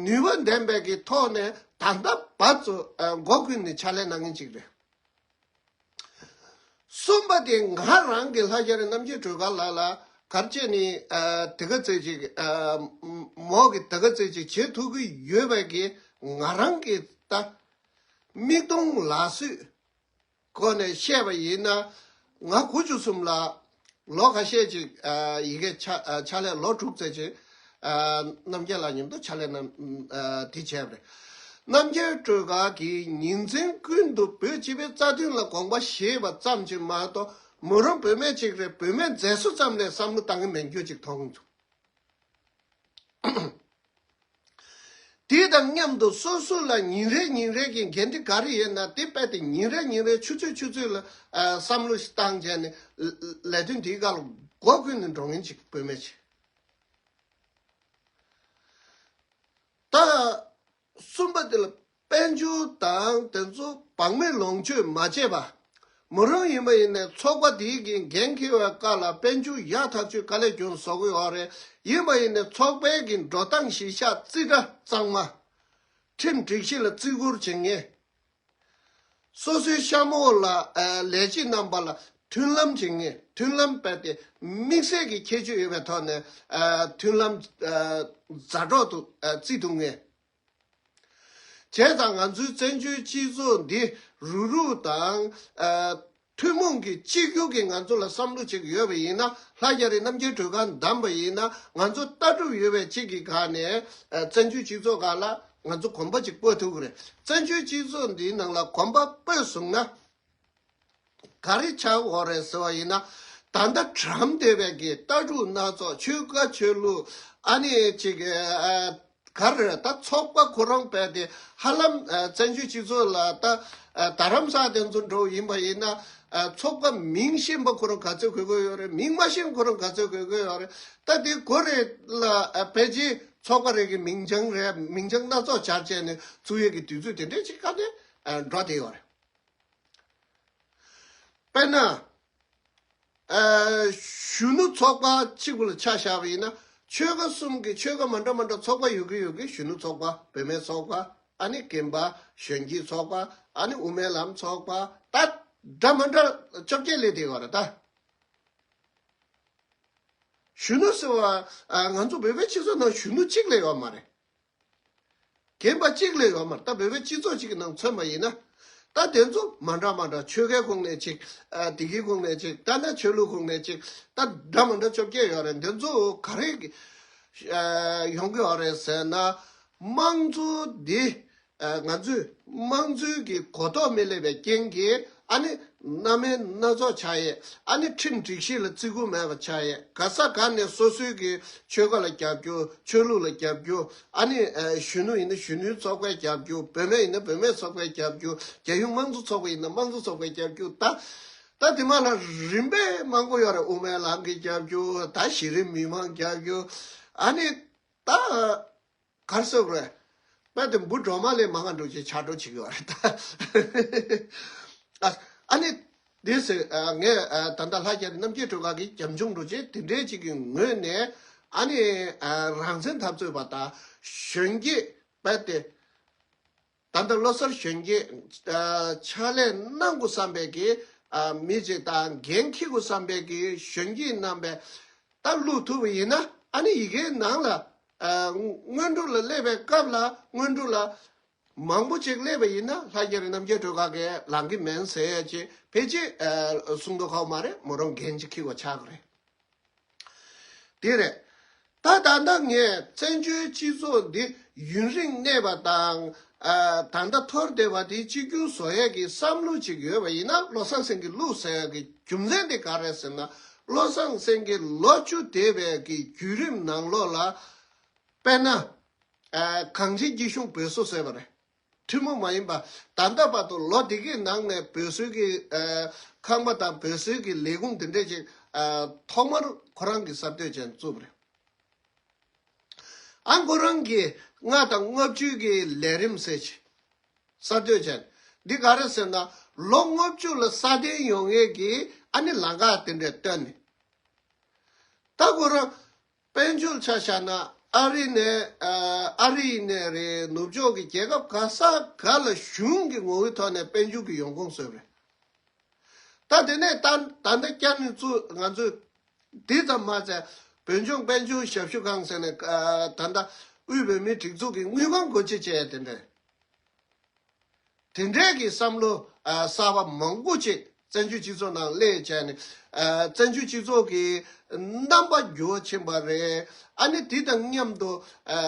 ནུས་པ་ལྡན་པའི་གི་ཐོག་ནས་ད་ལྟ་བར་དུ་མགོ་ཀུན་ནས་ཕྱག་ལས་གནང་མཁན་གཅིག་རེད། གསུམ་པ་དེ་ང་རང་གི་ལྷ་རྒྱ་རི་རྣམ་རྒྱལ་སྒྲོལ་དཀར་ལགས་ལ་ག་རེ་བྱས་ནས་ཨ་དེ་ག་ཙམ་ཅིག་ཨ་མོ་གི་དེ་ག་ཙམ་ཅིག་བྱེད་ཐུབ་ཀྱི་ཡོད་པའི་གི་ང་རང་གི་ད་མིག་མཐོང་ལག་ཟོས་སྒོ་ནས་བཤད་པ་ཡིན་ན་ང་དགུ་བཅུ་གསུམ་ལ་ལོ་ཁ་ཤས་ཅིག་ཨ་ཡི་གེ་ཕྱག་ཨ་ཕྱག་ལས་ལོ་དྲུག་ཙམ་ཅིག་ཨ་རྣམ་རྒྱལ་ལགས་མཉམ་དུ་ཕྱག་ལས་གནང་ཨ་དེ་བྱས་པ་རེད། རྣམ་རྒྱལ་སྒྲོལ་དཀར་གྱིས་ཉིན་མཚན་ཀུན་ཏུ་བོད་སྤྱི་པའི་རྩ་དོན་ལ་དགོངས་པ་བཞེས་པ་ཙམ་གྱིས་མ་གཏོགས་མོ་རང་བུད་མེད་ཅིག་རེད། བུད་མེད་མཛེས་བཟོ་ཙམ་ལས་བསམ་བློ་བཏང་གི་མེད་རྒྱུ་ཅིག་མཐོང་གི་འདུག་དེ་དང་མཉམ་དུ་སོ་སོ་ལ་ཉིན་རེ་ཉིན་རེ་གི་འགན་འཁྲི་ག་རེ་ཡོད་ན་དེ་རྦད་དེ་ཉིན་རེ་ཉིན་རེ་ཆུ་ཚོད་ཆུ་ཚོད་ལ་ཨ་བསམ་བློ་ཞིག་བཏང་བྱས་ནས་ལས་དོན་དེའི་སྒང་ལ་སྒོ་ཀུན་ནས་འགྲོ་མཁན་ཅིག་བུད་མེད་ཅིག་ད་གསུམ་པ་དེ་ལ་དཔལ་འབྱོར་དང་དེ་ཚོ་བག་མེད་ལོངས་སྤྱོད་མ་བྱས་པ། མོ་རང་ཡིན་པ་ཡིན་ནའི་ཚོགས་པ་དེའི་གི་འགན་འཁྱེར་བའི་སྐབས་ལ་དཔལ་འབྱོར་ཡག་ཐག་ཆོད་དཀའ་ལས་ཀྱང་བཟོ་གི་ཡོད་རེད། ཡིན་པ་ཡིན་ནའི་ཚོགས་པའི་གི་འགྲོ་སྟངས་གཞི་བཞག་རྩིས་ཁྲ་གཙང་མ། ཁྲིམས་སྒྲིག་གཞི་ལ་བརྩི་བཀུར་བྱེད་མཁན། སོ་སོའི་གཤམ་འོག་ལ་ཨ་ལས་བྱེད་རྣམ་པ་ལ་མཐུན་ལམ་བྱེད་མཁན། མཐུན་ལམ་སྤེལ་ཏེ་དམིགས་བསལ་གྱི་ཁྱད་ཆོས་ཡོད་པའི་ཐོག་ནས་ཨ་མཐུན་ལམ་ཨ་མཛའ་གྲོགས་དུ་ཨ་བརྩི་ཐུབ་མཁན། བྱས་ཙང་ང་ཚོའི་བཙན་བྱོལ་སྤྱི་ཚོགས་འདི་རུག་རུག་དང་ཨ་ཐུན་མོང་གི་གཅིག་གྱུར་གྱི་ང་ཚོ་ལ་བསམ་བློ་ཅིག་ཡོད་པ་ཡིན་ན། ལྷ་རྒྱ་རི་རྣམ་རྒྱལ་སྒྲོལ་དཀར་བདམས་པ་ཡིན་ན། ང་ཚོ་ལྟ་གྲུབ་ཡོད་པའི་གཅིག་གི་སྒང་ནས་ཨ་བཙན་བྱོལ་སྤྱི་ཚོགས་སྒང་ལ་ང་ཚོ་གོམ་པ་ཅིག་སྤོ་ཐུབ་ཀྱི་རེད། བཙན་བྱོལ་སྤྱི་ཚོགས་འདིའི་ནང་ལ་གོམ་པ་སྤོས་སོང་ན། ག་རེ་ཆགས་ཡོད་རེད་ཟེར་བ་ཡིན་ན། ད་ལྟ་གྲམ་བསྡད་པའི་གི་ལྟ་གྲུབ་སྣ་ཚོགས། ཆོལ་ཁ་ཆོས་ལུགས། ཨ་ནི་ཅིག་ཨ་ག་རེ་རེད། ད་ཚོགས་པ་ཁོ་རང་སྤེལ་ཏེ་ཧ་ལམ་ཨ་བཙན་བྱོལ་སྤྱི་ཚོགས་ལ་ད་ཨ་རྡ་རམ་ས་དེ་ཚོ་འགྲོ་ཡིན་པ་ཡིན་ན། ཨ་ཚོགས་པ་མིང་ཤེས་པ་ཁོ་རང་ག་ཚོད་དགོས་ཀྱི་ཡོད་རེད། མིང་མ་ཤེས་པ་ཁོ་རང་ག་ཚོད་དགོས་ཀྱི་ཡོད་རེད། ད་དེ་གོ་རེ་ལ་ཨ་ཕལ་ཆེར་ཚོགས་པ་རེ་གི་མིང་བྱང་རེ་མིང་བྱང་སྣ་ཚོགས་སྦྱར་བྱས་ནས་བཙུགས་ཡས་ཀྱི་དུས་ཚོད་དེ་འདྲས་ཅིག་ག་ནས་ཨ་འགྲོ་བསྡད་ཡོད་རེད། དཔེར་ན། ཨ་གཞོན་ནུ་ཚོགས་པ་གཅིག་པུ་ལ་ཆ་བཞག་པ་ཡིན་ན། ཆོལ་ཁ་གསུམ་གྱི་ཆོལ་ཁ་མ་འདྲ་མ་འདྲ་ཚོགས་པ་ཡོད་ཀྱི་ཡོད་ཀྱི། གཞོན་ནུ་ཚོགས་པ། བུད་མེད་ཚོགས་པ། ཨ་ནི་རྒན་པ་གཞོན་སྐྱེས་ཚོགས་པ། ཨ་ནི་དབུ་མའི་ལམ་ཚོགས་པ། ད་འདྲ་མ་འདྲ་བཅོ་བརྒྱད་སླེབས་བསྡད་ཡོད་རེད་ད། གཞོན་ནུ་ཟེར་བ་ཨ་ང་ཚོ་བོད་པའི་སྤྱི་ཚོགས་ནང་གཞོན་ནུ་གཅིག་ལས་ཡོད་མ་རེད། རྒན་པ་གཅིག་ལས་ཡོད་མ་རེད། ད་བོད་པའི་སྤྱི་ཚོགས་གཅིག་གི་ནང་མཚོན་པ་ཡིན་ན། ད་དེ་ཚོ་མ་འདྲ་མ་འདྲ། ཆོལ་ཁའི་ཁོངས་ནས་གཅིག་ཨ་དེ་གའི་ཁོངས་ནས་གཅིག་ད་ནི་ཆོས་ལུགས་ཁོངས་ནས་གཅིག་ད་འདྲ་མ་འདྲ་བཅོ་བརྒྱད་ཡོད་རེད། འདི་ཚོ་ག་རེ་གི་ཨ་ཡོང་གི་ཡོད་རེད་ཟེར་ན། དམངས་གཙོ་འདི་ཨ་ང་ཚོས་དམངས་གཙོའི་གི་གོ་རྟོགས་མི་སླེབས་པའི་རྐྱེན་གྱིས། ཨ་ནི་རྣམ་སྨིན་སྣ་ཚོགས་ཆགས་ཡས། ཨ་ནི་ཁྲིམས་སྒྲིག་གཞི་ལ་བརྩི་བཀུར་མེད་པ་ཆགས་ཡས། ག་ས་ག་ནས་སོ་སོའི་གི་ཆོལ་ཁ་ལ་རྒྱབ་སྐྱོར། ཆོས་ལུགས་ལ་རྒྱབ་སྐྱོར། ཨ་ནི་ཨ་གཞོན་ནུ་ཡིན་ན་གཞོན་ནུའི་ཚོགས་པའི་རྒྱབ་སྐྱོར། བུད་མེད་ཡིན་ན་བུད་མེད་ཚོགས་པའི་རྒྱབ་སྐྱོར། རྒྱལ་ཡོངས་དམངས་གཙོ་ཚོགས་པ་ཡིན་ན་དམངས་གཙོ་ཚོགས་པའི་རྒྱབ་སྐྱོར། ད་ད་དེ་མ་ལ་རིམ་པས་མང་པོ་ཡོད་རེད། དབུ་མའི་ལམ་གྱི་རྒྱབ་སྐྱོར། ད་གཞི་རིམ་མི་མང་རྒྱབ་སྐྱོར། ཨ་ནི་ད་གར་སོགས་རེད། དཔེ་དེ་འབུ་སྒྲོལ་མ་ལས་མང་བ་འགྲོ་ཆེད་ཆ་འགྲོ་བྱེད་ཀྱི་ཡོད་རེད་ད། ཨ་ཨ་ནི་དེ་ཟེར་ཨ་ངས་ཨ་ད་ལྟ་ལྷ་རྒྱ་རི་རྣམ་རྒྱལ་སྒྲོལ་དཀར་གྱི་རྒྱབ་ལྗོངས་འགྲོ་ཆེད་དེ་འདྲའི་ཅིག་གི་ངོས་ནས། ཨ་ནི་ཨ་རང་བཙན་འཐབ་རྩོད་པ་དང་གཞོན་སྐྱེས་དཔེ་དེ། ད་ལྟ་བློ་གསར་གཞོན་སྐྱེས་ཨ་ཕྱག་ལས་གནང་དགོས་བསམ་པའི་གི་ཨ་མི་ཅིག་དང་། འགན་འཁྱེར་དགོས་བསམ་པའི་གི་གཞོན་སྐྱེས་རྣམ་པས་ད་བླུག་ཐུབ་པ་ཡིན་ན། ཨ་ནི་ཡི་གེའི་ནང་ལ་ཨ་སྔོན་འགྲོ་ལ་སླེབས་པའི་སྐབས་ལ། སྔོན་འགྲོ་ལ་མང་པོ་ཅིག་སླེབས་པ་ཡིན་ན། ལྷ་རྒྱ་རི་རྣམ་རྒྱལ་སྒྲོལ་དཀར་གྱིས་ལངས་ཀྱི་མིན་ཟེར་ཅིག་ཕལ་ཆེར་ཨ་གསུང་མདོག་ཁ་པོ་མ་རེད། མོ་རང་འགན་ཅིག་འཁྱེར་དགོས་ཆགས་ཀྱི་རེད། དེ་རེད། ད་ད་ལྟ་ངས་བཙན་བྱོལ་སྤྱི་ཚོགས་འདི་ཡུན་རིང་གནས་པ་དང་། ཨ་ད་ལྟ་འཐོར་བསྡད་པ་དེ་གཅིག་གྱུར་བཟོ་ཡས་ཀྱི་བསམ་བློ་ཅིག་ཡོད་པ་ཡིན་ན། བློ་བཟང་སེང་གེ་བླུགས་ཟེར་ཡས་ཀྱི་རྒྱུ་མཚན་དེ་ག་རེད་ཟེར་ན། བློ་བཟང་སེང་གེ་ལོ་བཅུ་འདས་པའི་གི་བརྒྱུད་རིམ་ནང་ལོགས་ལ། དཔེར་ན་ཨ་གངས་ཅན་སྐྱིད་གཤོངས་བོད་བཟོ་ཟེར་བ་རེད། ཐུན་མོང་མ་ཡིན་པ། ད་ལྟ་བར་དུ་ལོ་འདི་གའི་ནང་ནས་བོད་སྲོལ་གྱི་ཨ་ཁང་པ་དང་བོད་སྲོལ་གྱི་ལས་ཁུངས་དེ་འདྲས་ཅིག་ཨ་ཐོག་མར་ཁོ་རང་གིས་གསར་གཏོད་བྱས་བཙུགས་པ་རེད། ཨ་ཁོ་རང་གིས་ལྔ་དང་ལྔ་བཅུ་གི་ལས་རིམ་ཟེར་ཅིག་གསར་གཏོད་བྱས། འདི་ག་རེ་ཟེར་ན། ལོ་ལྔ་བཅུ་ལ་སྲ་བརྟན་ཡོང་ཡས་ཀྱི་ཨ་ནི་ལམ་ཁ་དེ་འདྲས་བཏོན་ནས། ད་ཁོ་རང་དཔལ་འབྱོར་ཆ་བཞག་ན། ཨ་རི་ནས་ཨ་ཨ་རི་ནས་རེད། ནུབ་ཕྱོགས་ཀྱི་རྒྱལ་ཁབ་ག་ས་ག་ལ་གཞུང་གི་ངོ་བོའི་ཐོག་ནས་དཔལ་འབྱོར་གྱི་ཡོང་ཁུངས་བཟོས་པ་རེད། ད་དེ་ནས་ད་ད་ལྟ་བསྐྱར་ནས་བཙུགས། ང་ཚོས་དེ་ཙམ་མ་ཚད་བོད་ལྗོངས་དཔལ་འབྱོར་ཞབས་ཞུ་ཁང་ཟེར་ནས་ཨ་ད་ལྟ་དབུས་བོད་མིའི་སྒྲིག་འཛུགས་ཀྱི་དངུལ་ཁང་སྒོ་འབྱེད་བྱས་དེ་འདྲས། དེ་འདྲས་ཀྱི་བསམ་བློ་ཨ་གསར་པ་མང་པོ་ཅིག་བཙན་བྱོལ་སྤྱི་ཚོགས་ནང་སླེབས་བྱས་ནས། ཨ་བཙན་བྱོལ་སྤྱི་ཚོགས་ཀྱི་རྣམ་པ་འགྱུར་བ་ཕྱིན་པ་རེད། ཨ་ནི་དེ་དང་མཉམ་དུ་ཨ་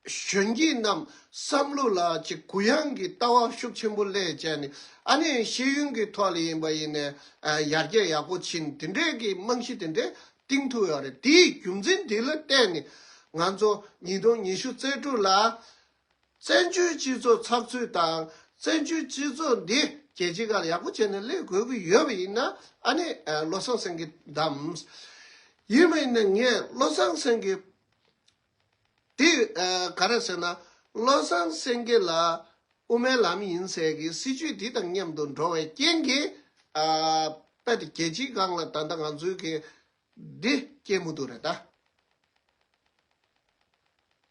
གཞོན་སྐྱེས་རྣམས་བསམ་བློ་ལ་ཅིག་གུ་ཡངས་ཀྱི་ལྟ་བ་ཤུགས་ཆེན་པོ་སླེབས་བྱས་ནས། ཨ་ནི་ཤེས་ཡོན་གྱི་ཐོག་ལ་ཡིན་པ་ཡིན་ནའི་ཨ་ཡར་རྒྱས་ཡག་པོ་ཕྱིན། དེ་འདྲས་ཀྱི་རྨང་གཞི་དེ་འདྲས་བཏིང་ཐུབ་ཡོད་རེད། དེའི་རྒྱུ་མཚན་དེ་ལ་བརྟེན་ནས་ང་ཚོ་ཉིས་སྟོང་ཉི་ཤུ་རྩ་དྲུག་ལ་བཙན་བྱོལ་སྤྱི་ཚོགས་ཚགས་ཚུད་དང་། བཙན་བྱོལ་སྤྱི་ཚོགས་འདི་རྒྱལ་སྤྱིའི་ཁར་ཡག་པོ་བྱས་ནས་སླེབས་དགོས་ཀྱི་ཡོད་པ་ཡིན་ན། ཨ་ནི་ཨ་བློ་བཟང་སེང་གེ་བདམས། ཡིན་པ་ཡིན་ན་ངས་བློ་བཟང་སེང་གེ་དེ་ཨ་ག་རེ་ཟེར་ན། བློ་བཟང་སེང་གེ་ལ་དབུ་མའི་ལམ་ཡིན་ཟེར་གྱི་སྲིད་བྱུས་འདི་དང་མཉམ་དུ་འགྲོ་བའི་རྐྱེན་གྱིས། ཨ་དཔེ་དེ་རྒྱལ་སྤྱིའི་སྒང་ལ་ད་ལྟ་ང་ཚོའི་གི་འདི་སྐྱེས་མུ་འདུག་རེད་ད།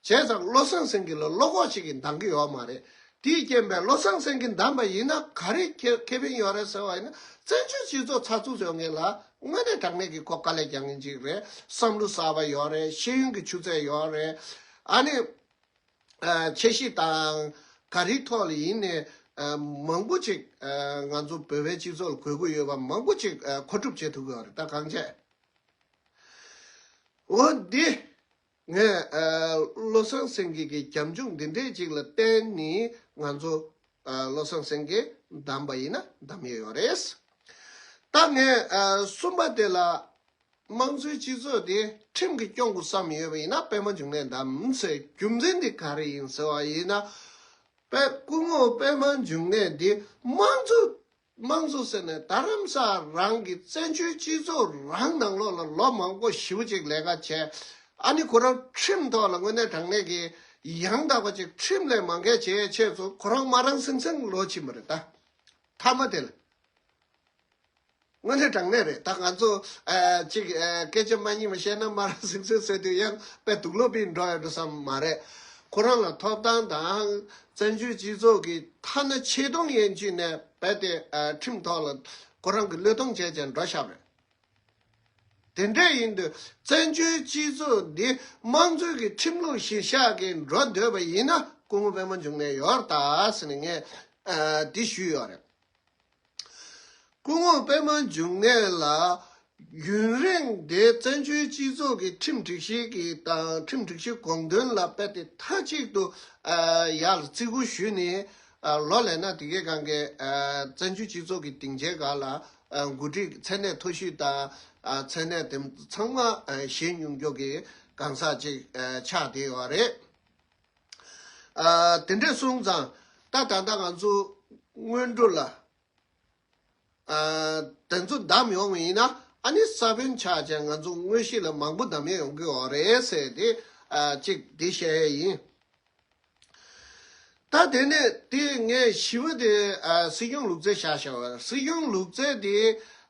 བྱས་ཙང་བློ་བཟང་སེང་གེ་ལ་བློ་ཁོག་ཅིག་གིས་འདང་གི་ཡོད་མ་རེད། དེའི་རྐྱེན་པས་བློ་བཟང་སེང་གེ་འདམས་པ་ཡིན་ན་ག་རེ་ཁེ་ཁེ་ཕན་ཡོད་རེད་ཟེར་བ་ཡིན་ན། བཙན་བྱོལ་སྤྱི་ཚོགས་ཚགས་ཚུད་བཟོ་མཁན་ལ་དངོས་གནས་དྲང་གནས་ཀྱི་ཁོ་དཀའ་ལས་རྒྱག་མཁན་ཅིག་རེད། བསམ་བློ་གསར་པ་ཡོད་རེད། ཤེས་ཡོན་གྱི་ཆུ་ཚད་ཡོད་རེད། ཨ་ནི་ཨ་འཆར་གཞི་དང་ག་རེའི་ཐོག་ལ་ཡིན་ནའི་ཨ་མང་པོ་ཅིག་ཨ་ང་ཚོ་བོད་པའི་སྤྱི་ཚོགས་ལ་དགོས་མཁོ་ཡོད་པ་མང་པོ་ཅིག་ཨ་མཁོ་སྒྲུབ་བྱེད་ཐུབ་ཀྱི་ཡོད་རེད་ད་གང་བྱས། འོ་འདི། ངས་ཨ་བློ་བཟང་སེང་གེ་གི་རྒྱབ་ལྗོངས་འདི་འདྲས་ཅིག་ལ་བརྟེན་ནས་ང་ཚོ་ཨ་བློ་བཟང་སེང་གེ་འདམས་པ་ཡིན་ན་འདམས་ཡས་ཡོད་རེད། ད་ངས་ཨ་གསུམ་པ་དེ་ལ་དམངས་གཙོའི་སྤྱི་ཚོགས་དེ་ཁྲིམས་ཀྱིས་སྐྱོང་དགོས་བསམ་ཡོད་པ་ཡིན་ན་པད་མ་འབྱུང་གནས་འདམས་ཟེར་རྒྱུ་མཚན་དེ་ག་རེ་ཡིན་ཟེར་བ་ཡིན་ན། པད་སྐུ་ངོ་པད་མ་འབྱུང་གནས་འདི་དམངས་གཙོ། དམངས་གཙོ་ཟེར་ནས་རྡ་རམ་ས་རང་གི་བཙན་བྱོལ་སྤྱི་ཚོགས་རང་ནང་ལོགས་ལ་ལོ་མང་པོ་ཞེ་པོ་ཅིག་ལས་ཀ་བྱས། ཨ་ནི་ཁོ་རང་ཁྲིམས་ཐོག་ལ་དངོས་གནས་དྲང་གནས་ཀྱི་ཡང་དག་པ་ཅིག་ཁྲིམས་ལས་མ་འགལ་བྱེད་ཆེད་དུ་ཁོ་རང་དམར་རང་སིང་སིང་ལོག་ཕྱིན་པ་རེད་ད། མཐའ་མ་དེ་ལ། དངོས་གནས་དྲང་གནས་རེད་ད། ང་ཚོ་ཨ་ཅིག་ཨ་སྐད་ཆ་མ་རྙིང་བ་བཤད་ན་དམར་རང་སིང་སིང་ཟེར་དུས་ཡང་དཔེ་དུག་ལོག་པའི་འགྲོ་ཡ་འགྲོ་བསམ་མ་རེད། ཁོ་རང་ལ་ཐོབ་ཐང་དང་བཙན་བྱོལ་སྤྱི་ཚོགས་ཀྱི་ཐ་ན་ཆེ་མཐོང་ཡན་ཆད་ནས་རྦད་དེ་ཨ་ཁྲིམས་ཐོག་ལ་ཁོ་རང་གི་བློས་གཏོང་བྱས་བྱས་འགྲོ་བཞག་པ་རེད། དེ་འདྲ་ཡིན་དུས་བཙན་བྱོལ་སྤྱི་ཚོགས་འདི་དམངས་གཙོའི་གི་ཁྲིམས་ལུགས་གཞིར་བཞག་གི་འགྲོ་འདོད་པ་ཡིན་ན་སྐུ་ངོ་པད་མ་འབྱུང་གནས་ཡོད་རེད་ད་ཟེར་ནས་ངས་ཨ་འདི་ཞུས་ཡོད་རེད། སྐུ་ངོ་པད་མ་འབྱུང་གནས་ལ་ཡུན་རིང་དེ་བཙན་བྱོལ་སྤྱི་ཚོགས་ཀྱི་ཁྲིམས་སྒྲིག་གཞི་གི་དང་ཁྲིམས་སྒྲིག་གཞི་དགོངས་དོན་ལ་རྦད་དེ་མཐའ་གཅིག་ཏུ་ཨ་ཡར་བརྩི་བཀུར་ཞུས་ནས་ཨ་ལོ་ལས་ན་དེ་གའི་སྒང་གའི་ཨ་བཙན་བྱོལ་སྤྱི་ཚོགས་ཀྱི་སྡིངས་ཆའི་སྒང་ལ་ཨ་འགོ་ཁྲིད་མཚན་གནས་མཐོ་ཤོས་དང་ཨ་མཚན་གནས་དེ་ཚང་མ་ཨ་བཞེས་མྱོང་མཁན་གྱི་གང་ཟག་ཅིག་ཨ་ཆགས་བསྡད་ཡོད་རེད། ཨ་དེ་འདྲས་སོང་ཙང་ད་ད་ལྟ་ང་ཚོ་སྔོན་འགྲོ་ལ། ཨ་དེ་ཚོ་བདམས་ཡོང་བ་ཡིན་ན་ཨ་ནི་ས་བོན་ཆགས་བྱས་ང་ཚོ་དངོས་གཞི་ལ་མང་པོ་བདམས་ཡས་ཡོང་གི་ཡོད་རེད་ཟེར་ཏེ་ཨ་གཅིག་འདི་བཤད་ཡས་ཡིན། ད་དེ་ནས་དེ་ངས་བཞི་པ་དེ་ཨ་སྲིད་སྐྱོང་ལུགས་རྩལ་བཞག་བཞག་པ་སྲིད་སྐྱོང་ལུགས་རྩལ་དེ་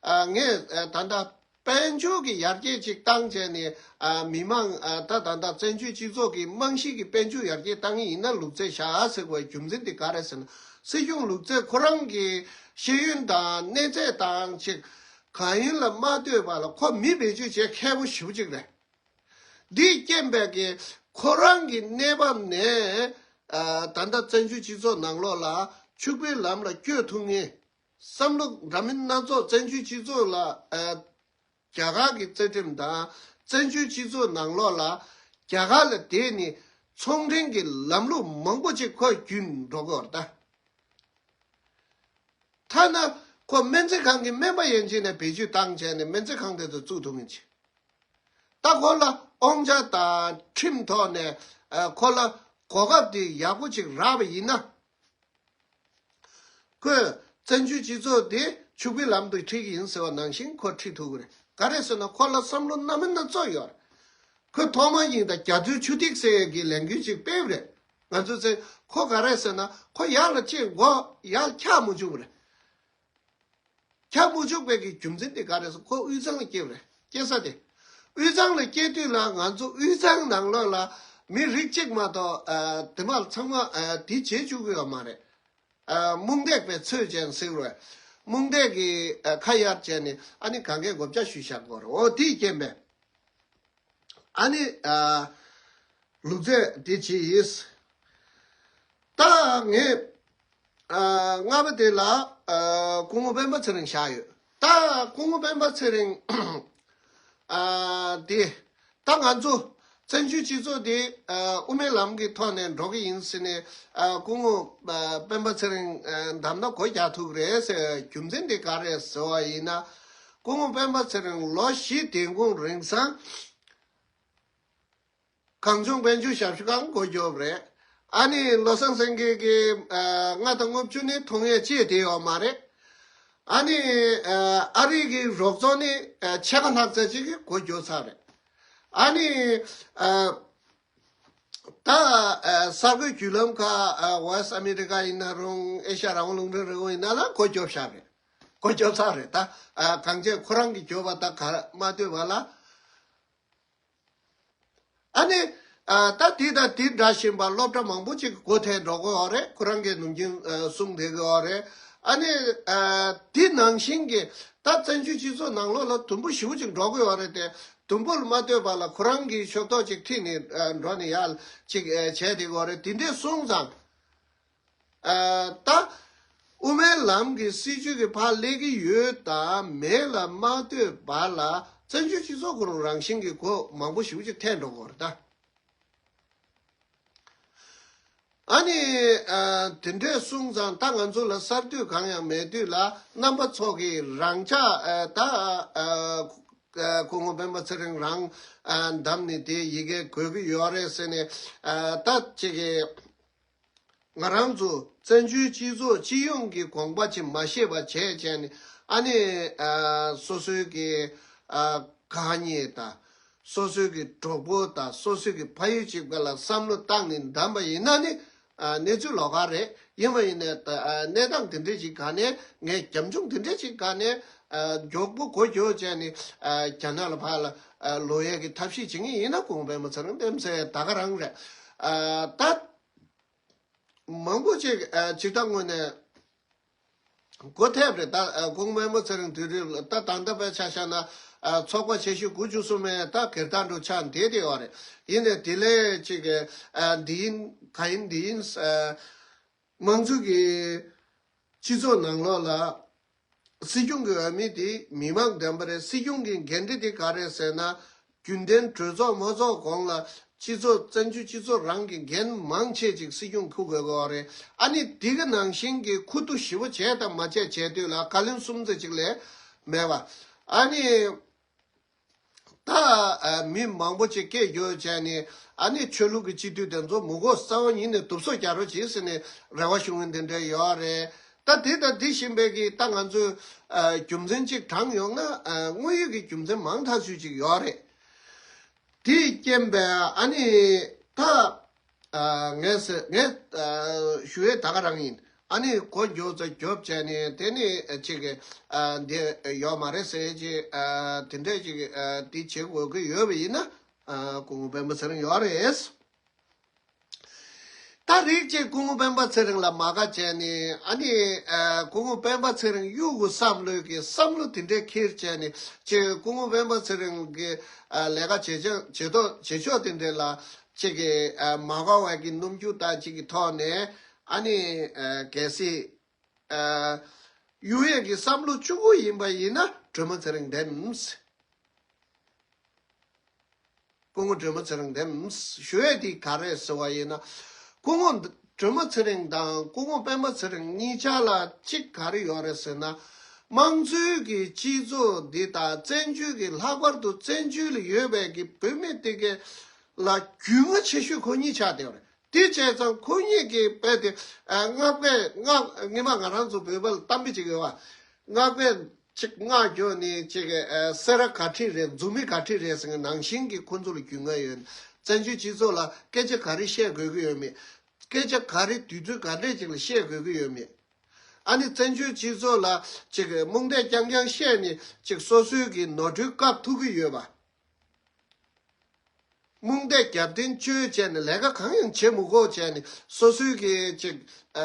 ཨ་ངས་ཨ་ད་ལྟ་དཔལ་འབྱོར་གྱི་ཡར་རྒྱས་ཅིག་བཏང་བྱས་ནས་ཨ་མི་མང་ཨ་ད་ད་ལྟ་བཙན་བྱོལ་སྤྱི་ཚོགས་ཀྱི་རྨང་གཞི་གི་དཔལ་འབྱོར་ཡར་རྒྱས་བཏང་ཡིན་ན་ལུགས་རྩལ་བཞག་ཟེར་བའི་རྒྱུ་མཚན་དེ་ག་རེ་ཟེར་ན། སྲིད་སྐྱོང་ལུགས་རྩལ་ཁོ་རང་གི་ཤེས་ཡོན་དང་གནས་ཚད་དང་ཅིག་གང་ཡིན་ལ་མ་ལྟོས་པ་ལ་ཁོ་མི་བེད་སྤྱོད་བྱེད་མཁས་པོ་ཞེ་པོ་ཅིག་རེད། འདིས་རྐྱེན་པས་ཀྱི་ཁོ་རང་གི་གནས་བབ་ནས་ཨ་ད་ལྟ་བཙན་བྱོལ་སྤྱི་ཚོགས་ནང་ལོགས་ལ་ཕྱུག་པོའི་ལམ་ལ་བསྐྱོད་ཐུབ་མཁན། བསམ་བློ་འདྲ་མིན་སྣ་ཚོགས་བཙན་བྱོལ་སྤྱི་ཚོགས་ལ་ཨ་རྒྱ་གར་གྱི་རྩ་ཁྲིམས་དང་བཙན་བྱོལ་སྤྱི་ཚོགས་ནང་ལོགས་ལ་རྒྱ་གར་ལ་བསྡད་ནས་ཚོང་འབྲེལ་གྱི་ལམ་ལུགས་མང་པོ་ཅིག་ཁོས་བརྒྱུད་འགྲོ་གི་ཡོད་རེད་ད། ཐ་ན་ཁོ་སྨན་རྩིས་ཁང་གི་སྨན་པ་ཡན་ཆད་ནས་བེད་སྤྱོད་བཏང་བྱས་ནས་སྨན་རྩིས་ཁང་དེ་ཚོ་བཙུགས་ཐུབ་མཁན་ཅིག་ད་ཁོ་ལ་དབང་ཆ་དང་ཁྲིམས་ཐོག་ནས་ཨ་ཁོ་ལ་གོ་སྐབས་དེ་ཡག་པོ་ཅིག་རག་པ་ཡིན་ན། ཁོས་བཙན་བྱོལ་སྤྱི་ཚོགས་དེ་ཕྱུག་པོའི་ལམ་དུ་ཁྲིད་ཀྱི་ཡིན་ཟེར་བ་ནང་བཞིན་ཁོ་ཁྲིད་ཐུབ་ཀྱི་རེད། ག་རེ་ཟེར་ན་ཁོ་ལ་བསམ་བློ་སྣ་མིན་སྣ་ཚོགས་ཡོད་རེད། ཁོས་ཐོག་མ་ཉིད་དང་རྒྱ་མཚོའི་ཆུ་ཐིགས་ཟེར་ཡས་ཀྱི་ལས་འགུལ་ཅིག་སྤེལ་བ་རེད། ང་ཚོས་ཚེ་ཁོ་ག་རེ་ཟེར་ན་ཁོ་ཡར་ལ་ཅིག་མགོ་ཡར་འཁྱག་མི་བཅུག་པ་རེད། འཁྱག་མི་བཅུག་པའི་གི་རྒྱུ་མཚན་དེ་ག་རེ་ཟེར་ཁོ་དབུས་གཙང་ལ་སྐྱེས་པ་རེད། སྐྱེས་ས་དེ། དབུས་གཙང་ལ་སྐྱེས་དུས་ལ་ང་ཚོ་དབུས་གཙང་ནང་ལོགས་ལ་མི་རིགས་གཅིག་མ་གཏོགས་ཨ་དེ་མར་ཚང་མ་ཨ་དེ་བྱེད་བཅུག་གི་ཡོད་མ་རེད། ཨ་རྨོངས་དད་པའི་ཚོད་ཅན་ཟེར་བས། རྨོངས་དད་ཀྱི་ཨ་ཁ་ཡར་བྱས་ནས་ཨ་ནི་གང་གའི་བགོ་བཤའ་ཞུས་བཞག་གི་ཡོད་རེད། འོ་དེའི་རྐྱེན་པས། ཨ་ནི་ཨ་ལུག་རྫས་དེ་བྱས་ཡིས། ད་ངས་ཨ་ལྔ་པ་དེ་ལ་ཨ་སྐུ་ངོ་སྤེན་པ་ཚེ་རིང་བཞག་ཡོད། ད་སྐུ་ངོ་སྤེན་པ་ཚེ་རིང་ཨ་དེ་ད་ང་ཚོ་བཙན་བྱོལ་སྤྱི་ཚོགས་དེ་ཨ་དབུ་མའི་ལམ་གྱི་ཐོག་ནས་འགྲོ་གི་ཡིན་ཟེར་ནས་ཨ་སྐུ་ངོ་ཨ་སྤེན་པ་ཚེ་རིང་ཨ་བདམས་ན་སྒོ་རྒྱག་ཐུབ་ཀྱི་རེད་ཟེར་རྒྱུ་མཚན་དེ་ག་རེད་ཟེར་བ་ཡིན་ན། སྐུ་ངོ་སྤེན་པ་ཚེ་རིང་ལོ་བཞི་དེ་གུང་རིང་སང་། གངས་ལྗོངས་དཔལ་འབྱོར་ཞབས་ཞུ་ཁང་སྒོ་རྒྱོབ་རེད། ཨ་ནི་བློ་བཟང་སེང་གེ་གི་ཨ་ལྔ་དང་ལྔ་བཅུ་ནི་ཐོན་ཡས་ཅི་ཡང་བསྡད་ཡོད་མ་རེད། ཨ་ནི་ཨ་ཨ་རི་གི་རོགས་ཚོགས་ནི་ཨ་ཕྱེད་ཀ་ལྷག་ཙམ་ཅིག་གིས་སྒོ་རྒྱོབ་ཚར་རེད། ཨ་ནི་ཨ་ད་ཨ་གསར་འགོད་བརྒྱུད་ལམ་ཁག་ཨ་Voice America་ཡིན་ན་རུང་ཨེ་ཤ་ཡ་རང་དབང་རླུང་འཕྲིན་རེད་འོ་ཡིན་ན་ལ་སྒོ་རྒྱོབ་བཞག་རེད། སྒོ་རྒྱོབ་ཚར་རེད་ད། ཨ་གང་བྱས་ཁོ་རང་གིས་རྒྱོབ་པ་ད་ག་མ་ལྟོས་པ་ལ། ཨ་ནི། ཨ་ད་དེ་དང་དེ་འདྲ་བཞིན་པ་སློབ་གྲྭ་མང་པོ་ཅིག་སྒོ་ཐེལ་འགྲོ་གི་ཡོད་རེད། ཁོ་རང་གིས་ནམ་རྒྱུན་ཨ་གསུང་བསྡད་ཀྱི་ཡོད་རེད། ཨ་ནི། ཨ་དེ་ནང་བཞིན་གྱི་ད་བཙན་བྱོལ་སྤྱི་ཚོགས་ནང་ལོགས་ལ་དུམ་བུ་ཞེ་པོ་ཅིག་འགྲོ་གི་ཡོད་རེད་དེ། དུམ་བུར་མ་ལྟོས་པ་ལ་ཁོ་རང་གིས་ཤོག་ཐོག་ཅིག་ཁྲིད་ནས་ཨ་འགྲོ་ནས་ཡར་ཅིག་ཨ་བྱས་བསྡད་ཀྱི་ཡོད་རེད། དེ་འདྲས་སོང་ཙང་། ཨ་ད་དབུ་མའི་ལམ་གྱི་སྲིད་བྱུས་ཀྱི་ཕར་སླེབས་ཀྱི་ཡོད་དམ་མེད་ལ་མ་ལྟོས་པ་ལ་བཙན་བྱོལ་སྤྱི་ཚོགས་ཁོ་རང་རང་བཞིན་གྱི་སྒོ་མང་པོ་ཞེ་པོ་ཅིག་ཐེལ་འགྲོ་གི་ཡོད་རེད་ད། ཨ་ནི། ཨ་དེ་འདྲས་སོང་ཙང་ད་ང་ཚོ་ལ་གསར་གཏོད་གང་ཡང་མེད་དུས་ལ་རྣམ་པ་ཚོ་གིས་རང་ཅག་ཨ་ད་ཨ་སྐུ་ངོ་སྤེན་པ་ཚེ་རིང་རང་ཨ་བདམས་ནས་དེ་ཡི་གེ་འགོད་ཀྱི་ཡོད་རེད་ཟེར་ནས། ཨ་ད་ཅིག་གི་ང་རང་ཚོ་བཙན་བྱོལ་སྤྱི་ཚོགས་སྤྱི་ཡོངས་ཀྱི་དགོངས་པ་ཅིག་མ་ཤེས་པ་བྱས་བྱས་ནས། ཨ་ནི་ཨ་སོ་སོའི་གི་ཨ་དགའ་ཉེ་དང་། སོ་སོའི་གི་གྲོགས་པོ་དང་སོ་སོའི་གི་ཕ་ཡུལ་གཅིག་པ་ལ་བསམ་བློ་བཏང་ནས་བདམས་པ་ཡིན་ན་ནི་ཨ་གནས་ཚུལ་ལོགས་ཀ་རེད། ཡིན་པ་ཡིན་ནའི་ད་ཨ་གནས་སྟངས་དེ་འདྲས་ཅིག་ག་ནས་ངས་རྒྱབ་ལྗོངས་དེ་འདྲས་ཅིག་ག་ནས་ཨ་མགྱོགས་པོ་སྒོ་རྒྱོབ་བྱས་ནས་ཨ་རྒྱ་ནག་ལ་ཕར་ལ་ཨ་ལོག་ཡས་ཀྱི་ཐབས་ཤེས་བྱེད་ངེས་ཡིན་ན་སྐུ་ངོ་སྤེན་པ་ཚེ་རིང་དེ་མི་ཚེ་ད་ག་རང་རེད། ཨ་ད། མང་པོ་ཅིག་ཨ་སྤྱིར་བཏང་ངོས་ནས་སྒོ་ཐེབས་རེད་ད། ཨ་སྐུ་ངོ་སྤེན་པ་ཚེ་རིང་དུས་རིང་ལ་ད་ད་ལྟ་དཔེ་ཆ་བཞག་ན་ཨ་ཚོགས་པ་ཆེ་ཤོས་དགུ་བཅུ་གསུམ་པའི་ད་སྒེར་བདག་འདྲ་ཆགས་བསྡད་བསྡད་ཡོད་རེད། ཡིན་ནའི་དེ་ལས་ཅིག་ཨ་འདི་ཡིན་ག་ཡིན་འདི་ཡིན། ཨ་དམངས་གཙོ་གི་སྤྱི་ཚོགས་ནང་ལོགས་ལ། སྲིད་སྐྱོང་གི་འོས་མི་དེ་མི་མང་འདེམས་པ་རེད། སྲིད་སྐྱོང་གི་འགན་འཁྲི་དེ་ག་རེད་ཟེར་ན། རྒྱུན་ལྡན་གྲོས་ཚོགས་མ་ཚོགས་གོང་ལ་སྤྱི་ཚོགས་བཙན་བྱོལ་སྤྱི་ཚོགས་རང་གི་འགན་མང་ཆེ་ཅིག་སྲིད་སྐྱོང་འཁུར་དགོས་ཀྱི་རེད། ཨ་ནི་དེ་གི་ནང་བཞིན་གྱི་ཁུ་བསྡུ་ཞེ་པོ་བྱས་དང་མ་བྱས་བྱས་དུས་ལ་བཀའ་བློན་གསུམ་ཙམ་ཅིག་ལས་མེད་པ། ཨ་ནི། ད་ཨ་མི་མང་པོ་ཅིག་སྐད་རྒྱག་བྱས་ནས་ཨ་ནི་ཆོས་ལུགས་ཀྱི་སྤྱི་འཐུས་དེ་ཚོ་མི་དགོས་རྩ་བ་ཉིད་ནས་སྡུག་སོ་རྒྱག་རོགས་གྱིས་ཟེར་ནས་རེ་བ་ཞུ་མཁན་དེ་འདྲ་ཡོད་རེད། ད་དེ་དང་དེ་བཞིན་པའི་གི་ད་ང་ཚོས་ཨ་རྒྱུ་མཚན་ཅིག་དྲངས་ཡོང་ན་ཨ་དངོས་ཡོད་ཀྱི་རྒྱུ་མཚན་མང་ཐག་ཆོད་ཅིག་ཡོད་རེད། དེའི་རྐྱེན་པས་ཨ་ནི་ད་ཨ་ངས་ཟེར་ངས་ཨ་ཞུ་ཡས་ད་ག་རང་ཡིན། ཨ་ནི་སྒོ་མགྱོགས་ཙམ་མགྱོགས་བྱས་ནས་དེ་ནི་ཅིག་ཨ་འདི་ཡོད་མ་རེད་ཟེར་ཅིག་ཨ་དེ་འདྲས་ཅིག་ཨ་འདི་བྱེད་དགོས་ཀྱི་ཡོད་པ་ཡིན་ན་ཨ་སྐུ་ངོ་སྤེན་པ་ཚེ་རིང་ཡོད་རེད། ད་རིགས་ཅིག་སྐུ་ངོ་སྤེན་པ་ཚེ་རིང་ལ་མ་དགའ་བྱས་ནས་ཨ་ནི་ཨ་སྐུ་ངོ་སྤེན་པ་ཚེ་རིང་གཡུག་གུ་བསམ་བློའི་གི་བསམ་བློ་དེ་འདྲས་འཁྱེར་བྱས་ནས་ཅིག་སྐུ་ངོ་སྤེན་པ་ཚེ་རིང་གི་ཨ་ལས་ཀ་བྱེད་ཕྱོགས་བྱེད་ཐོག་བྱེད་ཕྱོགས་དེ་འདྲས་ལ་ཅིག་གི་ཨ་མ་དགའ་བའི་གི་རྣམ་འགྱུར་དང་ཅིག་གི་ཐོག་ནས་ཨ་ནི་ཨ་གལ་སྲིད་ཨ་གཡུག་ཡས་ཀྱི་བསམ་བློ་བཅུག་གི་ཡིན་པ་ཡིན་ན་སྒྲོལ་མ་ཚེ་རིང་འདེམས། སྐུ་ངོ་སྒྲོལ་མ་ཚེ་རིང་འདེམས་ཞུ་ཡས་དེ་ག་རེ་ཟེར་བ་ཡིན་ན། སྐུ་ངོ་སྒྲོལ་མ་ཚེ་རིང་དང་སྐུ་ངོ་སྤེན་པ་ཚེ་རིང་གཉིས་ཆ་ལ་གཅིག་ག་རེ་ཡོད་རེད་ཟེར་ན། དམངས་གཙོའི་གི་སྤྱི་ཚོགས་འདི་དང་བཙན་བྱོལ་གྱི་ལྷག་པར་དུ་བཙན་བྱོལ་ལ་ཡོད་པའི་གི་བོད་མི་དེ་གི་ལ་རྒྱུས་མངའ་ཆེ་ཤོས་ཁོ་གཉིས་ཆགས་བསྡད་ཡོད་རེད། དེ་བྱས་ཙང་ཁོ་གཉིས་ཀྱི་དཔེ་དེ་ཨ་སྔགས་པས་སྔགས་སྔོན་མ་ང་རང་ཚོ་བོད་པ་ལ་གཏམ་དཔེ་ཅིག་ཡོད་པ། སྔགས་པས་ཅིག་སྔགས་རྒྱོབ་ནས་ཅིག་ཨ་སེ་ར་ག་ཁྲིད་རེད་མཛུབ་མོ་ག་ཁྲིད་རེད་ཟེར་མཁན་ནང་བཞིན་གྱི་ཁོ་ཚོ་ལ་རྒྱུས་མངའ་ཡོད། བཙན་བྱོལ་སྤྱི་ཚོགས་ལ་སྐད་ཆ་ག་རེ་བཤད་དགོས་ཀྱི་ཡོད་མེད། སྐད་ཆ་ག་རེ་དུས་ཚོད་ག་འདྲས་ཅིག་ལ་བཤད་དགོས་ཀྱི་ཡོད་མེད། ཨ་ནི་བཙན་བྱོལ་སྤྱི་ཚོགས་ལ་ཅིག་རྨོངས་དད་རྐྱང་རྐྱང་བཤད་ནས་ཅིག་སོ་སོའི་གི་ནོར་འཁྲུལ་བཀབ་ཐུབ་ཀྱི་ཡོད་པ། རྨོངས་དད་རྒྱབ་རྟེན་བཅོལ་བྱས་ནས་ལས་ཀ་གང་ཡང་བྱེད་མི་དགོས་བྱས་ནས་སོ་སོའི་གི་ཅིག་ཨ་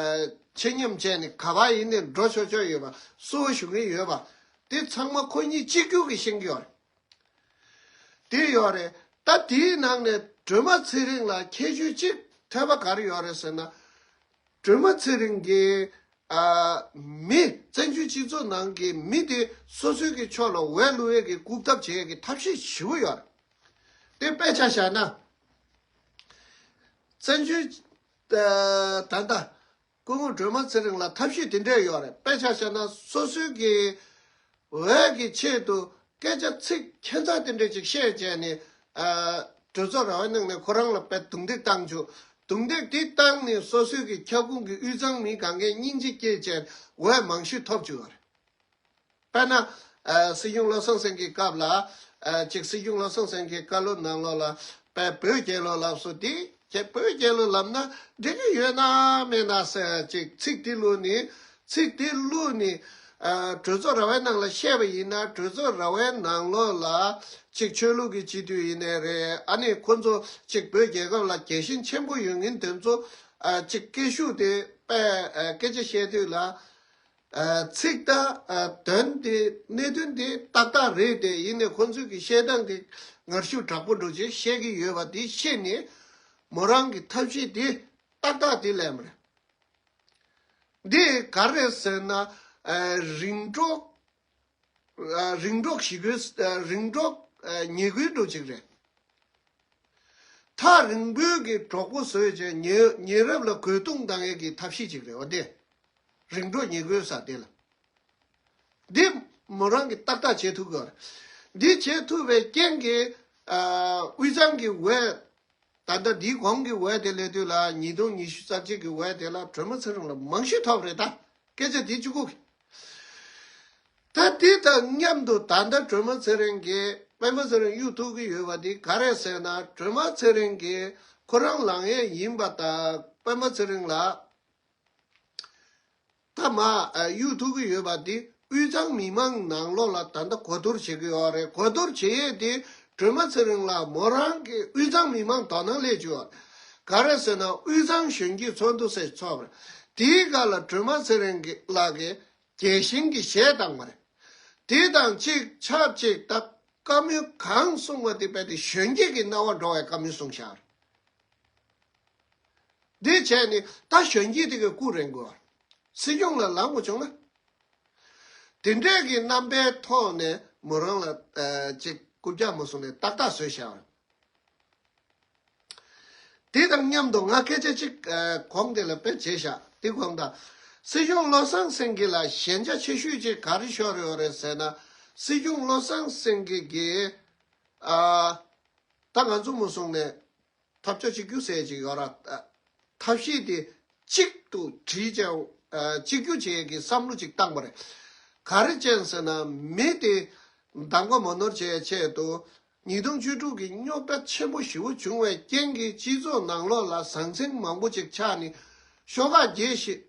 ཆེད་སྙེམས་བྱས་ནས་ག་པར་ཡིན་ནའི་འགྲོ་ཆོག་ཆོག་ཡོད་པ། གསོལ་བ་ཞུ་མཁན་ཡོད་པ། དེ་ཚང་མ་ཁོ་གཉིས་གཅིག་གྱུར་གྱིས་ཤེས་ཀྱི་ཡོད་རེད། དེ་ཡོད་རེད། ད་དེའི་ནང་ནས་སྒྲོལ་མ་ཚེ་རིང་ལ་ཁྱད་ཆོས་གཅིག་ཐོས་པ་ག་རེ་ཡོད་རེད་ཟེར་ན། སྒྲོལ་མ་ཚེ་རིང་གིས་ཨ་མི་བཙན་བྱོལ་སྤྱི་ཚོགས་ནང་གི་མི་དེ་སོ་སོའི་གི་ཕྱོགས་ལ་འོས་བླུག་ཡས་ཀྱི་སྐུག་ཐབས་བྱེད་ཡས་ཀྱི་ཐབས་ཤེས་ཞེ་པོ་ཡོད་རེད། དེ་དཔེ་ཆ་བཞག་ན། བཙན་བྱོལ་ཨ་ད་ལྟ་སྐུ་ངོ་སྒྲོལ་མ་ཚེ་རིང་ལ་ཐབས་ཤེས་དེ་འདྲས་ཡོད་རེད། དཔེ་ཆ་བཞག་ན་སོ་སོའི་གི་འོས་ཀྱི་ཆེད་དུ་སྐད་ཆ་ཚིག་ཁྱད་མཚར་དེ་འདྲས་ཅིག་བཤད་བྱས་ནས་ཨ་གྲོས་ཚོགས་ར་བའི་ནང་ནས་ཁོ་རང་ལ་དཔེ་རྡུང་རྡེག་བཏང་བཅུག་རྡུང་རྡེག་དེ་བཏང་ནས་སོ་སོའི་གི་ཁྱབ་ཁོངས་ཀྱི་དབུས་གཙང་མི་གང་གའི་སྙིང་རྗེ་སྐྱེས་བྱས་འོས་མང་ཤོས་ཐོབ་བཅུག་པ་རེད། དཔེར་ན་ཨ་སྲིད་སྐྱོང་བློ་བཟང་སེང་གེའི་སྐབས་ལ་ཨ་ཅིག་སྲིད་སྐྱོང་བློ་བཟང་སེང་གེའི་བཀའ་སློབ་ནང་ལོགས་ལ་དཔེ་བོད་རྒྱལ་ལོ་ལབ་སོང་དེ་ཁྱེད་བོད་རྒྱལ་ལོ་ལབ་ན་འགྲིག་གི་ཡོད་ན་མེད་ན་ཟེར་ཅིག་ཚིག་དེ་བླུགས་ནས་ཚིག་དེ་བླུགས་ནས་ ཨ་གྲོས་ཚོགས་ར་བའི་ནང་ལ་བཤད་པ་ཡིན་ན། གྲོས་ཚོགས་ར་བའི་ནང་ལོགས་ལ་ཅིག་ཆོས་ལུགས་ཀྱི་སྤྱི་འཐུས་ཡིན་ནའི་རེད། ཨ་ནི་ཁོ་ཚོ་ཅིག་བོད་རྒྱལ་ཁབ་ལ་རྒྱལ་ཞེན་ཆེན་པོ་ཡོད་མཁན་དེ་ཚོ་ཨ་ཅིག་སྐད་ཤུགས་དེ་དཔེ་ཨ་སྐད་ཆ་བཤད་དུས་ལ། ཨ་ཚིག་དང་ཨ་དོན་དེ་གནད་དོན་དེ་ཏག་ཏག་རེད་དེ། ཡིན་ནའི་ཁོ་ཚོས་ཀྱི་བཤད་སྟངས་དེ་ངར་ཤུགས་དྲག་པོ་འགྲོ་ཅེས་བཤད་ཀྱི་ཡོད་པ་དེ་ཤེས་ནས། མོ་རང་གི་ཐབས་ཤེས་དེ་ཏག་ཏག་དེ་ལས་མ་རེད། འདི་ག་རེ་ཟེར་ན། ཨ་རིང་གྲོགས། ཨ་རིང་གྲོགས་ཞི་རྒོལ། ཨ་རིང་གྲོགས། ཨ་ཉེས་རྒུད་འགྲོ་ཅིག་རེད། ཐག་རིང་པོའི་གི་གྲོགས་པོ་བཟོས་བྱས་ཉེ་ཉེ་རབས་ལ་རྒོལ་རྡུང་བཏང་ཡས་ཀྱི་ཐབས་ཤེས་ཅིག་རེད་བ་དེ། རིང་གྲོགས་ཉེས་རྒུད་ཟེར་དེ་ལ། འདི་མོ་རང་གིས་ཏག་ཏག་བྱེད་ཐུབ་ཀྱི་ཡོད་རེད། འདི་བྱེད་ཐུབ་པའི་རྐྱེན་གྱིས་ཨ་དབུས་གཙང་གི་འོས། ད་ལྟ་འདིའི་གོང་གི་འོས་དེ་སླེབས་དུས་ལ། ཉིས་སྟོང་ཉི་ཤུ་རྩ་གཅིག་གི་འོས་དེ་ལ་སྒྲོལ་མ་ཚེ་རིང་ལ་མང་ཤོས་ཐོབ་རེད། ད་སྐད་ཆ་འདི་གཅིག་པོ་གི། ད་དེ་དང་མཉམ་དུ་ད་ལྟ་སྒྲོལ་མ་ཚེ་རིང་གིས་སྤེན་པ་ཚེ་རིང་གཡུག་ཐུབ་ཀྱི་ཡོད་པ་འདི་ག་རེ་ཟེར་ན། སྒྲོལ་མ་ཚེ་རིང་གིས་ཁོ་རང་ལངས་ཡས་ཡིན་པ་དང་། སྤེན་པ་ཚེ་རིང་ལ་ད་མ་ཨ་གཡུག་ཐུབ་ཀྱི་ཡོད་པ་འདི་དབུས་གཙང་མི་མང་ནང་ལོགས་ལ་ད་ལྟ་གོ་བསྡུར་བྱེད་ཀྱི་ཡོད་རེད། གོ་བསྡུར་བྱེད་ཡས་དེ་སྒྲོལ་མ་ཚེ་རིང་ལ་མོ་རང་གི་དབུས་གཙང་མི་མང་དོ་སྣང་སླེབས་བཅུག་ཡོད་རེད། ག་རེ་ཟེར་ན། དབུས་གཙང་གཞོན་སྐྱེས་ཚོགས་འདུ་ཟེར་ཚོགས་པ་རེད། དེའི་སྒང་ལ་སྒྲོལ་མ་ཚེ་རིང་གི་ལགས་ཀྱིས་རྒྱལ་ཞེན་གྱི་གཞས་བཏང་བ་རེད། དེ་དང་གཅིག་ཆབས་ཅིག་ད་བཀའ་མོལ་གང་གསུངས་པ་དེ་རྦད་དེ་གཞོན་སྐྱེས་ཀྱི་རྣ་བར་འགྲོ་བའི་བཀའ་མོལ་གསུངས་བཞག་རེད། འདི་བྱས་ནས་ད་གཞོན་སྐྱེས་དེ་གའི་སྐུ་རེངས་དགོས། སྲིད་སྐྱོང་ལ་ལངས་དགོས་བྱུང་ན། དེ་འདྲས་ཀྱི་རྣམ་པའི་ཐོག་ནས་མོ་རང་ལ་ཨ་ཅིག་རྐུབ་བཀྱག་མ་བཟུང་ནས་ཏག་ཏག་བཟོས་བཞག། དེ་དང་མཉམ་དུ་ང་སྐད་ཆ་གཅིག་ཨ་གོང་དེ་ལ་དཔེ་བྱས་བཞག། དེ་གོང་དང་། སྲིད་སྐྱོང་བློ་བཟང་སེང་གེ་ལ་ཞན་ཆ་ཆེ་ཤོས་ཅིག་ག་རེ་ཤོར་ཡོད་རེད་ཟེར་ན། སྲིད་སྐྱོང་བློ་བཟང་སེང་གེ་གིས་ཨ་ད་ང་ཚོ་མུ་སོང་ནས་ཐབས་ཇུས་གཅིག་གྱུར་ཟེར་ཅིག་ཡོད་ར། ཨ་ཐབས་ཤེས་དེ་གཅིག་ཏུ་སྒྲིལ་བྱས་ཨ་གཅིག་གྱུར་བྱེད་ཀྱི་བསམ་བློ་ཅིག་བཏང་བ་རེད། ག་རེ་བྱས་ཟེར་ན། མི་དེ་གདམ་ག་མ་ནོར་བྱེད་ཆེད་དུ། ཉིས་སྟོང་བཅུ་དྲུག་གི་རྙོག་དྲ་ཆེན་པོ་ཞེ་པོ་བྱུང་བའི་རྐྱེན་གྱིས་སྤྱི་ཚོགས་ནང་ལོགས་ལ་ཟང་ཟིང་མང་པོ་ཅིག་ཆགས་ནས་ཤོག་ཁག་རྒྱས་ཤིང་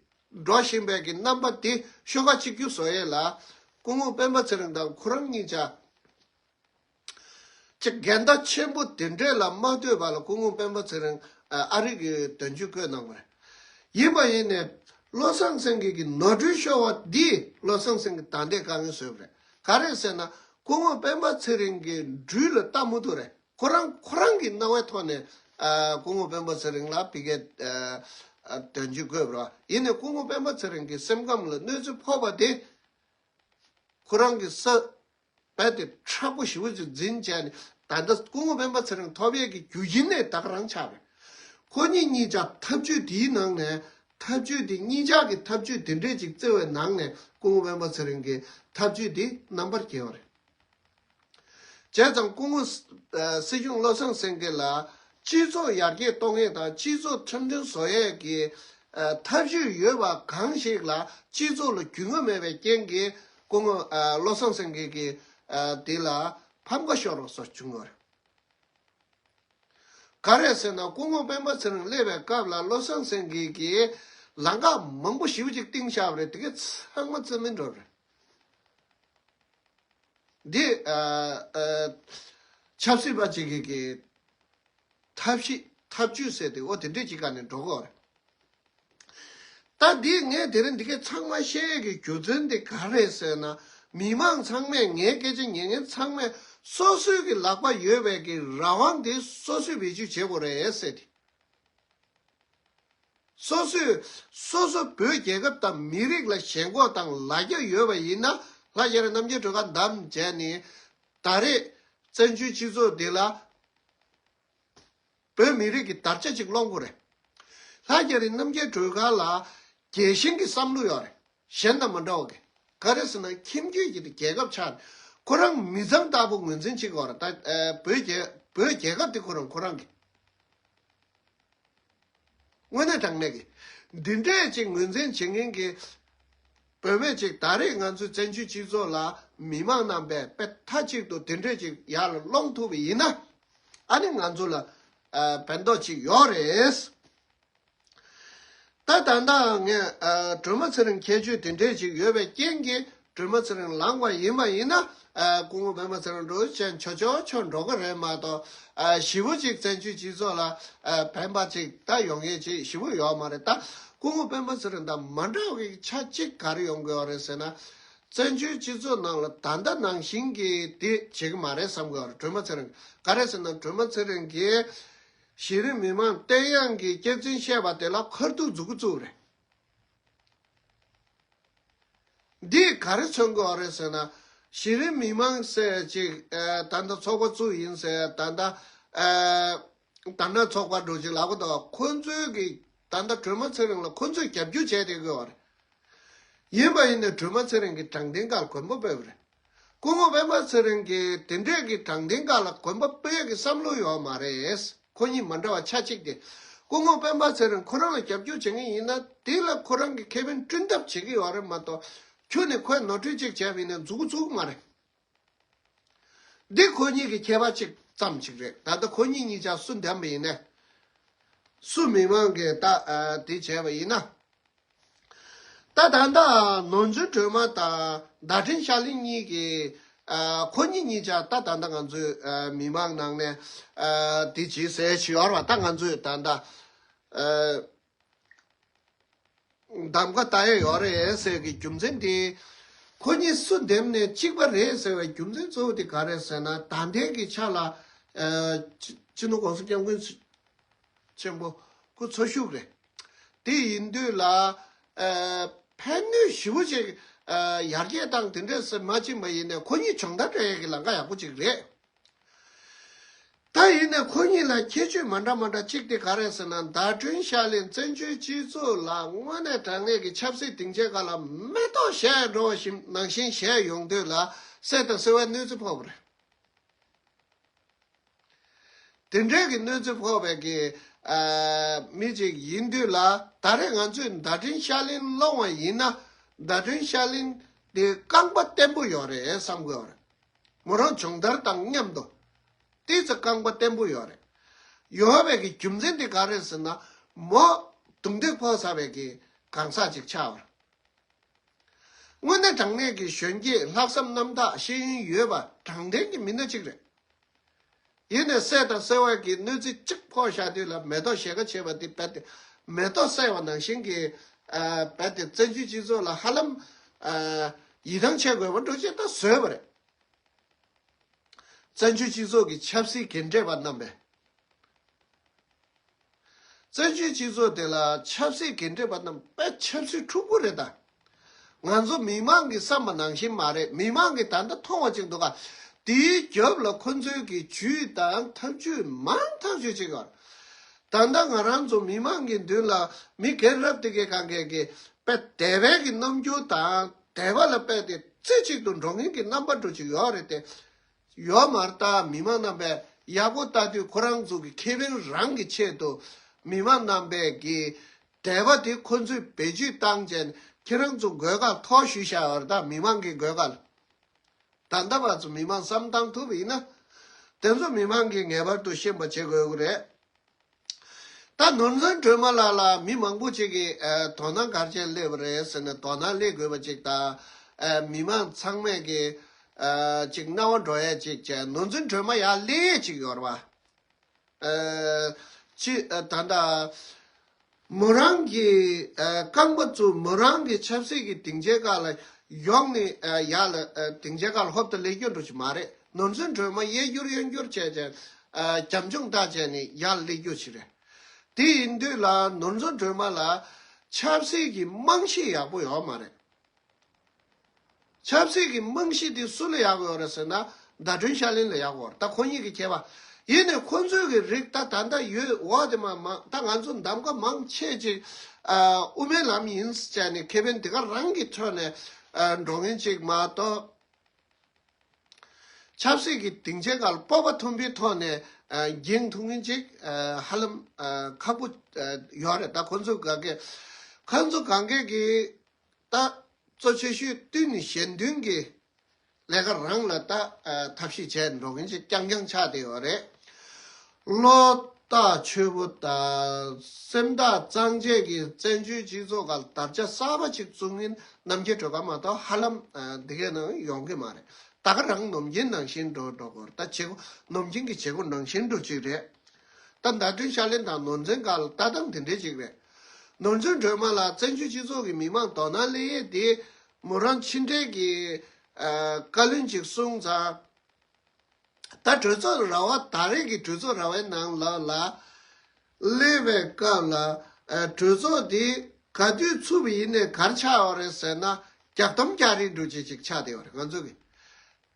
འགྲོ་བཞིན་པའི་གི་རྣམ་པ་དེ་ཤོག་ཁག་གཅིག་གྱུར་བཟོ་ཡས་ལ་སྐུ་ངོ་སྤེན་པ་ཚེ་རིང་དང་ཁོ་རང་གཉིས་ཆ་ཅིག་འགལ་ཟླ་ཆེན་པོ་དེ་འདྲས་ལ་མ་ལྟོས་པ་ལ། སྐུ་ངོ་སྤེན་པ་ཚེ་རིང་ཨ་རི་གི་དོན་གཅོད་བསྐོས་གནང་བ་རེད། ཡིན་པ་ཡིན་ནས་བློ་བཟང་སེང་གེ་གི་ནོར་འཁྲུལ་ཤོར་བ་འདིས་བློ་བཟང་སེང་གེ་ད་ལྟའི་དཀའ་ངལ་བཟོས་པ་རེད། ག་རེ་ཟེར་ན། སྐུ་ངོ་སྤེན་པ་ཚེ་རིང་གི་འགྲུལ་ལ་ལྟ་མུ་མཐུད་རེད། ཁོ་རང་ཁོ་རང་གི་རྣ་བའི་ཐོག་ནས་ཨ་སྐུ་ངོ་སྤེན་པ་ཚེ་རིང་ལ་ཕ་གིའི་ཨ་ཨ་དོན་གཅོད་བསྐོས་པ་རེད། ཡིན་ནས་སྐུ་ངོ་སྤེན་པ་ཚེ་རིང་གི་སེམས་ཁམས་ལ་གནོད་འཚེ་ཕོག་པ་དེ། ཁོ་རང་གི་ས་རྦད་དེ་མཁྲེགས་པོ་ཞེ་པོ་ཅིག་འཛིན་བྱས་ནས། ད་ལྟ་སྐུ་ངོ་སྤེན་པ་ཚེ་རིང་ཐོབ་ཡས་ཀྱི་རྒྱུ་རྐྱེན་ནི་ད་ག་རང་ཆགས་པས། ཁོ་གཉིས་གཉིས་ཆ་ཐབས་ཇུས་དེའི་ནང་ནས། ཐབས་ཇུས་དེ་གཉིས་ཆ་གི་ཐབས་ཇུས་དེ་འདྲས་ཅིག་བརྩི་བའི་ནང་ནས། སྐུ་ངོ་སྤེན་པ་ཚེ་རིང་གི་ཐབས་ཇུས་དེ་རྣམ་པར་རྒྱལ་བ་རེད། བྱས་ཙང་སྐུ་ངོ་ཨ་སྲིད་སྐྱོང་བློ་བཟང་སེང་གེ་ལ་སྤྱི་ཚོགས་ཡར་རྒྱས་གཏོང་ཡས་དང་། སྤྱི་ཚོགས་ཁྲིམས་མཐུན་བཟོ་ཡས་ཀྱི་ཨ་ཐབས་ཇུས་ཡོད་པ་གང་ཞིག་ལ་སྤྱི་ཚོགས་ལ་རྒྱུས་མངའ་མེད་པའི་རྐྱེན་གྱིས། སྐུ་ངོ་ཨ་བློ་བཟང་སེང་གེ་གི་ཨ་དེ་ལ་ཕམ་ཁ་ཤོར་བ་སོགས་བྱུང་ཡོད་རེད། ག་རེ་ཟེར་ན། སྐུ་ངོ་སྤེན་པ་ཚེ་རིང་སླེབས་པའི་སྐབས་ལ་བློ་བཟང་སེང་གེ་གིས་ལམ་ཁ་མང་པོ་ཞེ་པོ་ཅིག་བཏིང་བཞག་པ་རེད། དེ་ག་ཚང་མ་རྩིས་མེད་འགྲོ་རེད། འདི་ཨ་ཨ་ཆབ་སྲིད་པ་ཅིག་གི་གི་ཐབས་ཤེས་ཐབས་ཇུས་ཟེར་དེ། འོ་དེ་འདྲས་ཅིག་ག་ནས་འགྲོ་གི་ཡོད་རེད། ད་འདི་ངས་དེ་རིང་འདི་གའི་ཚང་མ་བཤད་ཡས་ཀྱི་རྒྱུ་མཚན་དེ་ག་རེད་ཟེར་ན། མི་མང་ཚང་མས། ངའི་སྐད་ཆ་ཉན་མཁན་ཚང་མས་སོ་སོའི་གི་ལག་པ་ཡོད་པའི་གི་རང་དབང་དེ་སོ་སོས་བེད་སྤྱོད་བྱེད་དགོས་རེད་ཟེར་ཏེ། སོ་སོས་སོ་སོ་བོད་རྒྱལ་ཁབ་དང་མི་རིགས་ལ་ཞེན་ཁོག་དང་ལ་རྒྱ་ཡོད་པ་ཡིན་ན། ལྷ་རྒྱ་རི་རྣམ་རྒྱལ་སྒྲོལ་དཀར་བདམས་བྱས་ནས། ད་རེས་བཙན་བྱོལ་སྤྱི་ཚོགས་འདི་ལ་བོད་མི་རིགས་ཀྱི་དར་ཆ་ཅིག་སློང་དགོས་རེད། ལྷ་རྒྱ་རི་རྣམ་རྒྱལ་སྒྲོལ་དཀར་ལ་རྒྱལ་ཞེན་གྱི་བསམ་བློ་ཡོད་རེད། གཞན་དང་མ་འདྲ་བ་གི། ག་རེ་ཟེར་ན། ཁྱིམ་རྒྱུད་ཀྱི་རྒྱལ་ཁབ་ཆགས། ཁོ་རང་མི་ཚང་ལྟ་བུ་ངོས་འཛིན་བྱེད་དགོས་རེད། ད་ཨ་བོད་རྒྱལ་བོད་རྒྱལ་ཁབ་དེ་ཁོ་རང་ཁོ་རང་གི། དངོས་གནས་དྲང་གནས་ཀྱི་འདི་འདྲས་ཅིག་ངོས་འཛིན་བྱེད་མཁན་གྱི་བོད་པས་ཅིག། ད་རེས་ང་ཚོའི་བཙན་བྱོལ་སྤྱི་ཚོགས་ལ་མི་མང་རྣམ་པས་དཔེ་མཐའ་གཅིག་ཏུ་དེ་འདྲས་ཅིག་ཡར་ལ་སློང་ཐུབ་པ་ཡིན་ན། ཨ་ནི་ང་ཚོ་ལ་ཨ་ཕན་ཐོགས་ཅིག་ཡོད་རེད། ད་ད་ལྟ་ངས་ཨ་སྒྲོལ་མ་ཚེ་རིང་ཁྱད་ཆོས་དེ་འདྲས་ཅིག་ཡོད་པའི་རྐྱེན་གྱིས། སྒྲོལ་མ་ཚེ་རིང་ལངས་པ་ཡིན་པ་ཡིན་ན། ཨ། སྐུ་ངོ་པད་མ་ཚེ་རིང་འགྲོ་ཆེན་ཆོ་ཆོ་ཆོ་འགྲོ་གི་རེད་མ་གཏོགས། ཨ། ཞེ་པོ་ཅིག་བཙན་བྱོལ་སྤྱི་ཚོགས་ལ། ཨ། ཕན་པ་ཅིག་ད་ཡོང་མཁན་ཅིག་ཞེ་པོ་ཡོད་མ་རེད། ད་སྐུ་ངོ་པད་མ་ཚེ་རིང་དང་མ་འདྲ་བའི་ཆ་གཅིག་ག་རེ་ཡོང་གི་ཡོད་རེད་ཟེར་ན། བཙན་བྱོལ་སྤྱི་ཚོགས་ནང་ལ་ད་ལྟ་ནང་བཞིན་གྱི་དེ་བྱེད་ཀྱི་མ་རེད་བསམ་གྱི་ཡོད་རེད། སྒྲོལ་མ་ཚེ་རིང་ག་རེ་ཟེར་ན། སྒྲོལ་མ་ཚེ་རིང་གིས་གཞི་རིམ་མི་མང་བསྟན་དབྱངས་ཀྱི་སྐྱག་རྫུན་བཤད་པ་དེ་ལ་ཁ་ཐུག་མཛུབ་གུ་བཙུགས་རེད། འདིས་ག་རེ་མཚོན་གྱི་ཡོད་རེད་ཟེར་ན། གཞི་རིམ་མི་མང་ཟེར་ཅིག་ཨ། ད་ལྟ་ཚོགས་པ་བཙུགས་ཡིན་ཟེར། ད་ལྟ་ཨ། དར་ནག་ཚོགས་པ་འགྲོ་ཅིག་ལབ་གི་འདུག་ཁོ་ཚོའི་གི་ད་ལྟ་སྒྲོལ་མ་ཚེ་རིང་ལ་ཁོ་ཚོས་རྒྱབ་སྐྱོར་བྱས་བསྡད་ཀྱི་ཡོད་རེད། ཡིན་པ་ཡིན་ནའི་སྒྲོལ་མ་ཚེ་རིང་གིས་དྲང་བདེན་སྒང་ལ་གོམ་པ་སྤོས་པ་རེད། སྐུ་ངོ་པད་མ་ཚེ་རིང་གིས་དེ་འདྲས་ཀྱི་དྲང་བདེན་སྒང་ལ་གོམ་པ་སྤོས་ཀྱི་བསམ་བློ་ཡོད་མ་རེད། ཁོ་གཉིས་མ་འདྲ་བ་ཆ་གཅིག་དེ། སྐུ་ངོ་པད་མ་ཚེ་རིང་ཁོ་རང་ལ་རྒྱབ་སྐྱོར་བྱེད་མཁན་ཡིན་ན། དེ་ལ་ཁོ་རང་གི་ཁེ་ཕན་བསྐྲུན་ཐབས་བྱེད་ཀྱི་ཡོད་རེད་མ་གཏོགས། ཁྱོན་ནས་ཁོས་ནོར་འཁྲུལ་ཅིག་བྱས་པ་ཡིན་ན་མཛུབ་གུ་བཙུགས་མ་རེད། འདི་ཁོ་གཉིས་ཀྱི་ཁྱད་པར་གཅིག་ཙམ་ཅིག་རེད། ད་ལྟ་ཁོ་གཉིས་གཉིས་ཆ་སུ་འདེམས་པ་ཡིན་ནའི། སུ་མི་མང་གིས་ད། ཨ། དེ་བྱས་པ་ཡིན་ན། ད་ད་ལྟ་ནོར་འཛིན་སྒྲོལ་མ་དང་ཟླ་སྒྲོན་ཤར་གླིང་གཉིས་ཀྱིས། ཨ། ཁོ་གཉིས་གཉིས་ཆ་ད་ད་ལྟ་ང་ཚོའི། ཨ། མི་མང་ནང་ནས། ཨ། དེ་བྱེད་ཟེར་བྱས་ཡོད་རེད་པ། ད་ང་ཚོས་ད་ལྟ། ཨ། གདམ་ག་ལྟ་ཡ་ཡོད་རེད་ཟེར་གྱི་རྒྱུ་མཚན་དེ། ཁོ་གཉིས་སུ་འདེམས་ནས་གཅིག་པ་རེད་ཟེར་བའི་རྒྱུ་མཚན་གཙོ་བོ་དེ་ག་རེད་ཟེར་ན། ད་ལྟའི་གི་ཆ་ལ། ཨ། སྤྱི་སྤྱི་ནོར་༸གོང་ས་༸སྐྱབས་མགོན་ཆེན་པོ་སྐུ་འཚོ་བཞུགས་རེད། དེ་ཡིན་དུས་ལ། ཨ། ཕན་ནུས་ཞེ་པོ་ཅིག་ཨ། ཡར་རྒྱས་བཏང་དེ་འདྲས་སེ་མ་ཕྱིན་པ་ཡིན་ནའི་ཁོ་གཉིས་སྦྱོང་བརྡར་སྤྲད་ཡས་ཀྱི་ལམ་ཁ་ཡག་པོ་ཅིག་རེད། ད་ཡིན་ནའི་ཁོ་གཉིས་ལ་ཁྱད་ཆོས་མ་འདྲ་མ་འདྲ་གཅིག་དེ་ག་རེད་ཟེར་ན། ཟླ་སྒྲོན་ཤར་གླིང་བཙན་བྱོལ་སྤྱི་ཚོགས་ལ་དངོས་གནས་དྲང་གནས་ཀྱི་ཆབ་སྲིད་སྡིངས་ཆའི་སྒང་ལ་མེ་ཏོག་བཞད་འགྲོ་བ་བཞིན་ནང་བཞིན་བཞད་ཡོང་དུས་ལ་གསེར་དང་བསིལ་བའི་གནོད་འཚེ་ཕོག་པ་རེད། དེ་འདྲའི་གི་གནོད་འཚེ་ཕོག་པའི་གི། ཨ། མི་ཅིག་ཡིན་དུས་ལ། ད་རེས་ང་ཚོས་ཟླ་སྒྲོན་ཤར་གླིང་སློང་བ་ཡིན་ན། ཟླ་སྒྲོན་ཤར་གླིང་དེ་རྐང་པ་བརྟན་པོ་ཡོད་རེད་བསམ་གྱི་ཡོད་རེད། མོ་རང་སྦྱོང་བརྡར་དང་མཉམ་དུ་ཏོག་ཙམ་རྐང་པ་བརྟན་པོ་ཡོད་རེད། ཡོད་པའི་གི་རྒྱུ་མཚན་དེ་ག་རེད་ཟེར་ན། མོ་རྡུང་རྡེག་ཕོག་ཚར་བའི་གི་གང་ཟག་ཅིག་ཆགས་པ་རེད། དངོས་གནས་དྲང་གནས་ཀྱི་གཞོན་སྐྱེས་ལྷག་བསམ་རྣམ་དག་ཤེས་ཡོན་ཡོད་པ་དྲང་བདེན་གྱི་མི་སྣ་གཅིག་རེད། ཡིན་ནའི་གསེར་དང་བསིལ་བ་གི་གནོད་འཚེ་གཅིག་ཕོག་བཞག་དུས་ལ་མེ་ཏོག་བཞད་ག་བྱེད་པ་དེ་རྦད་དེ་མེ་ཏོག་གསོད་པ་ནང་བཞིན་གྱི། ཨ། རྦད་དེ་བཙན་བྱོལ་སྤྱི་ཚོགས་ལ་ཧ་ལམ། ཨ། ཡིད་ཐང་ཆད་དགོས་པ་འདྲ་ཅིག་ད་བཟོས་པ་རེད། བཙན་བྱོལ་སྤྱི་ཚོགས་ཀྱི་ཆབ་སྲིད་འགན་འཁྲི་པ་རྣམ་པས། བཙན་བྱོལ་སྤྱི་ཚོགས་དེ་ལ་ཆབ་སྲིད་འགན་འཁྲི་པ་རྣམས་དཔེ་ཆབ་སྲིད་འཁྲུག་པོ་རེད་ད། ང་ཚོ་མི་མང་གི་བསམ་པ་ནང་བཞིན་མ་རེད། མི་མང་གིས་ད་ལྟ་མཐོང་བ་ཅིག་འདུག་ག་དེའི་རྒྱབ་ལ་ཁོ་ཚོའི་གི་ཇུས་དང་ཐབས་ཇུས་མང་ཐག་ཆོད་ཅིག་ཡོད། ད་ལྟ་ང་རང་ཚོ་མི་མང་གི་མདུན་ལ་མི་རྒན་རབས་དེ་གའི་གང་གས་ཀྱི་དཔེ་དད་པའི་གི་རྣམ་འགྱུར་དང་དད་པ་ལ་དཔེ་དེ་རྩེ་གཅིག་ཏུ་འགྲོ་མཁན་གྱི་རྣམ་པ་འདྲ་ཅིག་ཡོད་རེད་དེ། ཡོད་མ་རེད་ད། མི་མང་རྣམ་པས་ཡག་པོ་ལྟ་དུས་ཁོ་རང་ཚོ་གི་ཁེ་ཕན་རང་གི་ཆེད་དུ། མི་མང་རྣམ་པས་ཀྱི་དད་པ་དེ་ཁོ་ཚོས་བེད་སྤྱོད་བཏང་བྱས་ནས་ཁྱེད་རང་ཚོ་མགོའི་ཁར་ཐོག་གཞུས་བཞག་ཡོད་རེད་ད། མི་མང་གི་མགོའི་ཁར། ད་ལྟ་བར་དུ་མི་མང་བསམ་བཏང་ཐུབ་པ་ཡིན་ན། དེ་ཚོ་མི་མང་གིས་ངེས་པར་དུ་ཤེས་པ་བྱེད་དགོས་ཀྱི་རེད། ད་ནོར་འཛིན་སྒྲོལ་མ་ལགས་ལ་མི་མང་པོ་ཅིག་གིས། ཨ། དོ་སྣང་ག་རེ་བྱས་སླེབས་པ་རེད་ཟེར་ན། དོ་སྣང་སླེབས་དགོས་པ་ཅིག་དང་། ཨ། མི་མང་ཚང་མས་ཀྱི། ཨ། ཅིག་སྣང་བ་འགྲོ་ཡས་ཅིག་བྱས། ནོར་འཛིན་སྒྲོལ་མ་ཡར་སླེབས་ཡས་ཅིག་ཡོད་རེད་པ། ཨ། ཅི། ཨ། ད་ལྟ་མོ་རང་གི། ཨ། རྐང་པ་བཙུགས། མོ་རང་གི་ཆབ་སྲིད་ཀྱི་སྡིངས་ཆའི་ཁ་ལ་ཡོང་ནས། ཨ། ཡར་ལ། ཨ། སྡིངས་ཆའི་ཁ་ལ་ཧོབ་ཏེ་སླེབས་རྒྱུ་འདྲ་ཅིག་མ་རེད། ནོར་འཛིན་སྒྲོལ་མ་གཡས་བསྐྱུར་གཡོན་བསྐྱུར་བྱས་བྱས། ཨ། བྱམས་སྐྱོང་ལྟ་བྱས་ནས་ཡར་སླེབས་རྒྱུ་ཞིག་རེད། དེ་ཡིན་དུས་ལ་ནོར་འཛིན་སྒྲོལ་མ་ལ་ཆབ་སྲིད་ཀྱི་རྨང་གཞི་ཡག་པོ་ཡོད་མ་རེད། ཆབ་སྲིད་ཀྱི་རྨང་གཞི་དེ་སུ་ལ་ཡག་པོ་ཡོད་རེད་ཟེར་ན། ཟླ་སྒྲོན་ཤར་གླིང་ལ་ཡག་པོ་ཡོད་རེད། ད་ཁོ་གཉིས་ཀྱི་ཁྱད་པར། ཡིན་ནའི་ཁོ་ཚོའི་གི་རིགས་ད་ད་ལྟ་ཡོད། འོ་དེ་མ་མང་། ད་ང་ཚོ་གདམ་ག་མང་ཆེ་ཅིག་ཨ། དབུ་མའི་ལམ་ཡིན་ཟེར་ནས་ཁེ་ཕན་དེ་ག་རང་གི་ཁྲོད་ནས། ཨ། འགྲོ་མཁན་ཅིག་མ་གཏོགས། ཆབ་སྲིད་ཀྱི་སྡིངས་ཆའི་ཁར་སྤོབས་པ་མཐོན་པོའི་ཐོག་ནས། ཨ། འགྱིང་ཐུབ་མཁན་ཅིག་ཨ། ཧ་ལམ། ཨ། ཁག་པོ། ཨ། ཡོད་རེད། ད་ཁོ་ཚོ་ག་གེ། ཁོ་ཚོ་གང་གས་ཀྱིས་ད་གཙོ་ཆེ་ཤོས་བསྟུན་ནས་གཞན་དོན་གྱི་ལས་ཀ་རང་ལ་ད། ཨ། ཐབས་ཤེས་བྱས་འགྲོ་མཁན་ཅིག་རྐྱང་རྐྱང་ཆགས་བསྡད་ཡོད་རེད། ལོ་ རྟ་མཆོད་པོ་དང་སེམས་ཐག་གཙང་བཅད་ཀྱི་བཙན་བྱོལ་སྤྱི་ཚོགས་སྒང་དར་ཆ་གསར་པ་ཅིག་བཙུགས་མིན་རྣམ་རྒྱལ་སྒྲོལ་དཀར་མ་གཏོགས་ཧ་ལམ་ཨ་འདི་གའི་ནང་ཡོང་གི་མ་རེད། ད་ག་རང་ནམ་རྒྱུན་ནང་བཞིན་འགྲོ་འགྲོ་གི་ཡོད་རེད། ད་བྱེད་སྒོ་ནམ་རྒྱུན་གྱི་བྱེད་སྒོ་ནང་བཞིན་འགྲོ་གི་རེད། ད་མདའ་དོན་ཤར་གླིང་དང་ནོར་འཛིན་སྒང་ལ་ལྟ་སྟངས་དེ་འདྲའི་ཅིག་རེད། ནོར་འཛིན་སྒྲོལ་མ་ལགས་བཙན་བྱོལ་སྤྱི་ཚོགས་ཀྱི་མི་མང་དོ་སྣང་སླེབས་ཡས་དེ་མོ་རང་ཕྱི་འབྲེལ་གྱི་ཨ་བཀའ་བློན་ཅིག་གསུངས་ཙང་། ད་གྲོས་ཚོགས་ར་བ་ད་རེས་ཀྱི་གྲོས་ཚོགས་ར་བའི་ནང་ལ་ལ་སླེབས་པའི་སྐབས་ལ་ཨ་གྲོས་ཚོགས་འདི་ག་དུས་ཚུགས་པ་ཡིན་ནའི་ག་རེ་ཆགས་ཡོད་རེད་ཟེར་ན། རྒྱག་གཏམ་རྒྱག་རེས་འདྲ་ཅིག་ཅིག་ཆགས་བསྡད་ཡོད་རེད། ང་ཚོ་གི་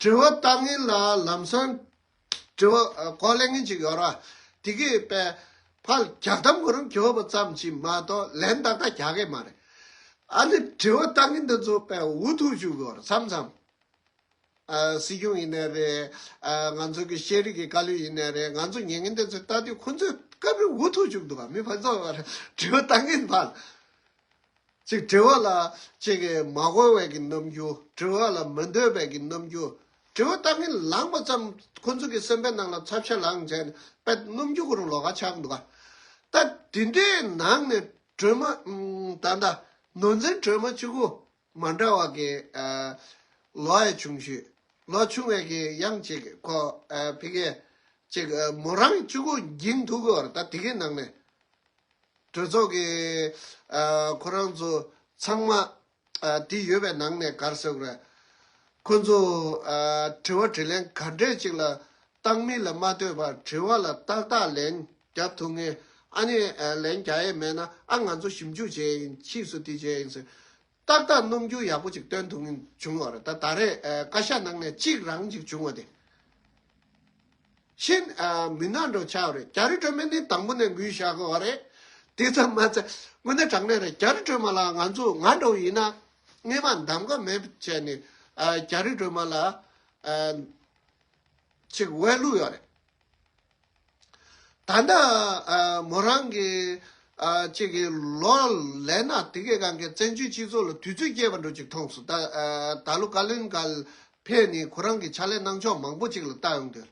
དྲི་བ་བཏང་མཁན་ལ་ལམ་སང་དྲི་བ་ཨ་གོ་ལེན་མཁན་ཅིག་ཡོད་ར། དེ་གིས་པས་ཕར་རྒྱག་གཏམ་ཁོ་རང་རྒྱོབ་པ་ཙམ་ཅིག་མ་གཏོགས་ལན་ཏག་ཏག་རྒྱག་གི་མ་རེད། ཨ་ནི་དྲི་བ་བཏང་མཁན་འདི་ཚོ་པས་འུ་ཐུག་བཅུག་གི་ཡོད་རེད་མཚམས་མཚམས། ཨ་སྲིད་སྐྱོང་ཡིན་ནའི་རེད། ཨ་ང་ཚོ་གི་ཤེས་རིག་གི་བཀའ་བློན་ཡིན་ནའི་རེད། ང་ཚོ་ཉན་མཁན་དེ་ཚོས་ལྟ་དུས་ཁོ་ཚོས་སྐབས་རེ་འུ་ཐུག་བཅུག་འདུག་ག་མི་ཕན་ཚུན་བར་དྲི་བ་བཏང་མཁན་བར། ཅིག་དྲི་བ་ལ་ཅིག་གི་མ་གོ་བའི་གི་རྣམ་འགྱུར། དྲི་བ་ལ་མི་འདོད་པའི་གི་རྣམ་འགྱུར། དྲི་བ་བཏང་མཁན་ལངས་པ་ཙམ་ཁོ་ཚོ་གི་སེམས་པའི་ནང་ལ་ཚབ་ཤ་ལངས་བྱས་ནས་པད་རྣམ་འགྱུར་ཁོ་རང་ལོགས་ཀ་ཆགས་འདུག་ག་ད་དེ་འདྲའི་ནང་ནས་སྒྲོལ་མ་ཨུམ་ད་ལྟ་ནོར་འཛིན་སྒྲོལ་མ་གཅིག་པུ། མ་འདྲ་བ་གི་ཨ་ལོ་ཡ་ཆུང་ཤོས། ལོ་ཆུང་བའི་གི་ཡང་ཅིག་ཁོ་ཨ་ཕི་གེ་ཅིག་ཨ་མོ་རང་གཅིག་པུ་འགྱིང་ཐུག་གི་བར་ད་དེ་གི་ནང་ནས་གྲོས་ཚོགས་ཀྱི་ཨ་ཁོ་རང་ཚོ་ཚང་མ་ཨ་དེ་ཡོད་པའི་ནང་ནས་གར་ཟེར་དགོས་རེད། ཁོ་ཚོ་ཨ་དྲི་བ་དྲིས་ལན་ག་འདྲས་ཅིག་ལ་བཏང་མིན་ལ་མ་ལྟོས་པར་དྲི་བ་ལ་ཏག་ཏག་ལན་རྒྱབ་ཐུབ་མཁན། ཨ་ནི་ཨ་ལན་རྒྱག་ཡས་མེད་ན་ཨ་ང་ཚོ་ཞིབ་འཇུག་བྱས་ཡིན། ཕྱིས་སུ་དེ་བྱས་ཡིན་ཟེར། ཏག་ཏག་རྣམ་འགྱུར་ཡག་པོ་ཅིག་སྟོན་ཐུབ་མཁན་བྱུང་བ་རེད། ད་ད་རེས་ཨ་བཀའ་ཤག་ནང་ནས་གཅིག་རང་ཅིག་བྱུང་བ་དེ་ཤིན་ཨ་མི་སྣ་འདྲ་ཆགས་རེད། རྒྱ་རི་སྒྲོལ་མ་ནི་དང་པོ་ནས་འགུལ་བཞག་དགོས་བ་རེད། དེ་ཙམ་མ་ཚད་དངོས་གནས་དྲང་གནས་རེད། རྒྱ་རི་སྒྲོལ་མ་ལགས་ང་ཚོ་ང་འདྲ་བོ་ཡིན་ན་སྔས་མ་གདམ་ག་མེད་བྱས་ནས་ཨ་རྒྱ་རི་སྒྲོལ་མ་ལགས་ཨ་ཅིག་འོས་བླུགས་ཡོད་རེད། ད་ལྟ་ཨ་མོ་རང་གི་ཨ་ཅིག་གི་ལོ་ལས་ན་དེ་གའི་སྒང་གི་བཙན་བྱོལ་སྤྱི་ཚོགས་ལ་དུས་ཚོད་སྐྱེལ་བ་འདྲ་ཅིག་མཐོང་སོང་། ད་ཨ་ད་ལོ་བཀའ་བློན་སྒང་ཕེབས་ནས་ཁོ་རང་གི་ཕྱག་ལས་གནང་ཕྱོགས་མང་པོ་ཅིག་ལ་ལྟ་ཡོང་དུས།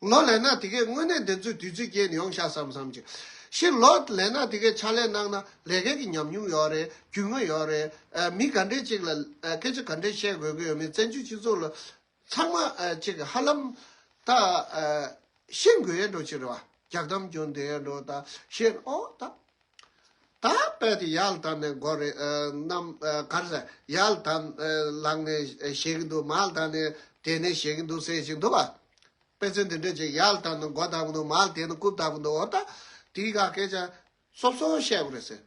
ལོ་ལས་ན་དེ་གའི་དངོས་གནས་དེ་ཚོའི་དུས་ཚོད་སྐྱེལ་ནས་ཡོང་ཤག་བསམ་བསམ་ཅིག་ཤི་ལོ་ལས་ན་དེ་གའི་ཕྱག་ལས་གནང་ན་ལས་ཀའི་གི་ཉམས་མྱོང་ཡོད་རེད། རྒྱུས་མངའ་ཡོད་རེད། ཨ་མི་ག་འདྲས་ཅིག་ལ་ཨ་སྐད་ཆ་ག་འདྲས་བཤད་དགོས་ཀྱི་ཡོད་མེད། བཙན་བྱོལ་སྤྱི་ཚོགས་ལ་ཚང་མ་ཨ་ཅིག་ཧ་ལམ་ད་ཨ་ཤེས་དགོས་ཡས་འགྲོ་ཅིག་རེད་བ། རྒྱག་གཏམ་རྒྱུ་འདི་ཡས་འགྲོ་ད་ཤེས་ཨོ་ད། ད་དཔེ་དེ་ཡར་ལ་བཏང་ནས་མགོ་རེ་ཨ་གནམ་ཨ་ག་རེ་ཟེར་ཡར་ལ་བཏང་ཨ་ལངས་ནས་བཤད་ཀྱི་འདུག་མར་ལ་བཏང་ནས་དེད་ནས་བཤད་ཀྱི་འདུག་ཟེར་ཞིག་འདུག་བ། དཔེ་མཚོན་འདི་འདྲ་ཅིག་ཡར་ལ་བཏང་ནས་མགོ་བཏང་གི་འདུག་མར་ལ་དེད་ནས་རྐུབ་བཏང་གི་འདུག་འོ་ད་དེའི་ག་སྐད་ཆ། སོབ་སོབ་བཤད་དགོས་རེད་ཟེར།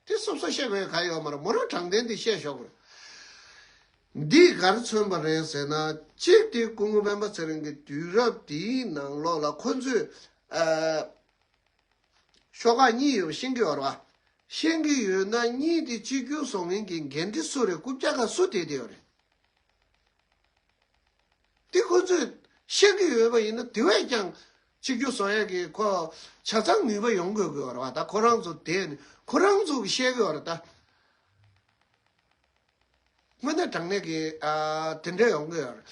དེ་སོབ་སོབ་བཤད་དགོས་ག་ཡོད་མ་རེད། མོ་རང་དྲང་བདེན་དེ་བཤད་ཞོག་རེད། འདིས་ག་རེ་མཚོན་པ་རེད་ཟེར་ན། གཅིག་དེ་སྐུ་ངོ་སྤེན་པ་ཚེ་རིང་གི་དུས་རབས་འདིའི་ནང་ལོགས་ལ་ཁོ་ཚོས་ཨ་ཤོག་ཁག་གཉིས་ཡོད་པ་ཤེས་ཀྱི་ཡོད་རེད་བ། ཤེས་ཀྱི་ཡོད་ན་གཉིས་དེ་གཅིག་གྱུར་བཟོ་མཁན་གྱི་འགན་འཁྲི་སུ་རེད། རྐུབ་བཀྱག་ཁ་སུ་དེད་དེ་ཡོད་རེད། དེ་ཁོ་ཚོས་ཤེས་ཀྱི་ཡོད་པ་ཡིན་ན་དེ་བས་ཀྱང་གཅིག་གྱུར་བཟོ་ཡས་ཀྱི་ཁོ་ཆ་ཚང་ནུས་པ་ཡོང་དགོས་ཀྱི་ཡོད་རེད་བ། ད་ཁོ་རང་ཚོ་དེ་ནི་ཁོ་རང་ཚོ་གི་ཤེས་ཀྱི་ཡོད་རེད་ད། དངོས་གནས་དྲང་གནས་ཀྱི་ཨ་དེ་འདྲས་ཡོང་གི་ཡོད་རེད།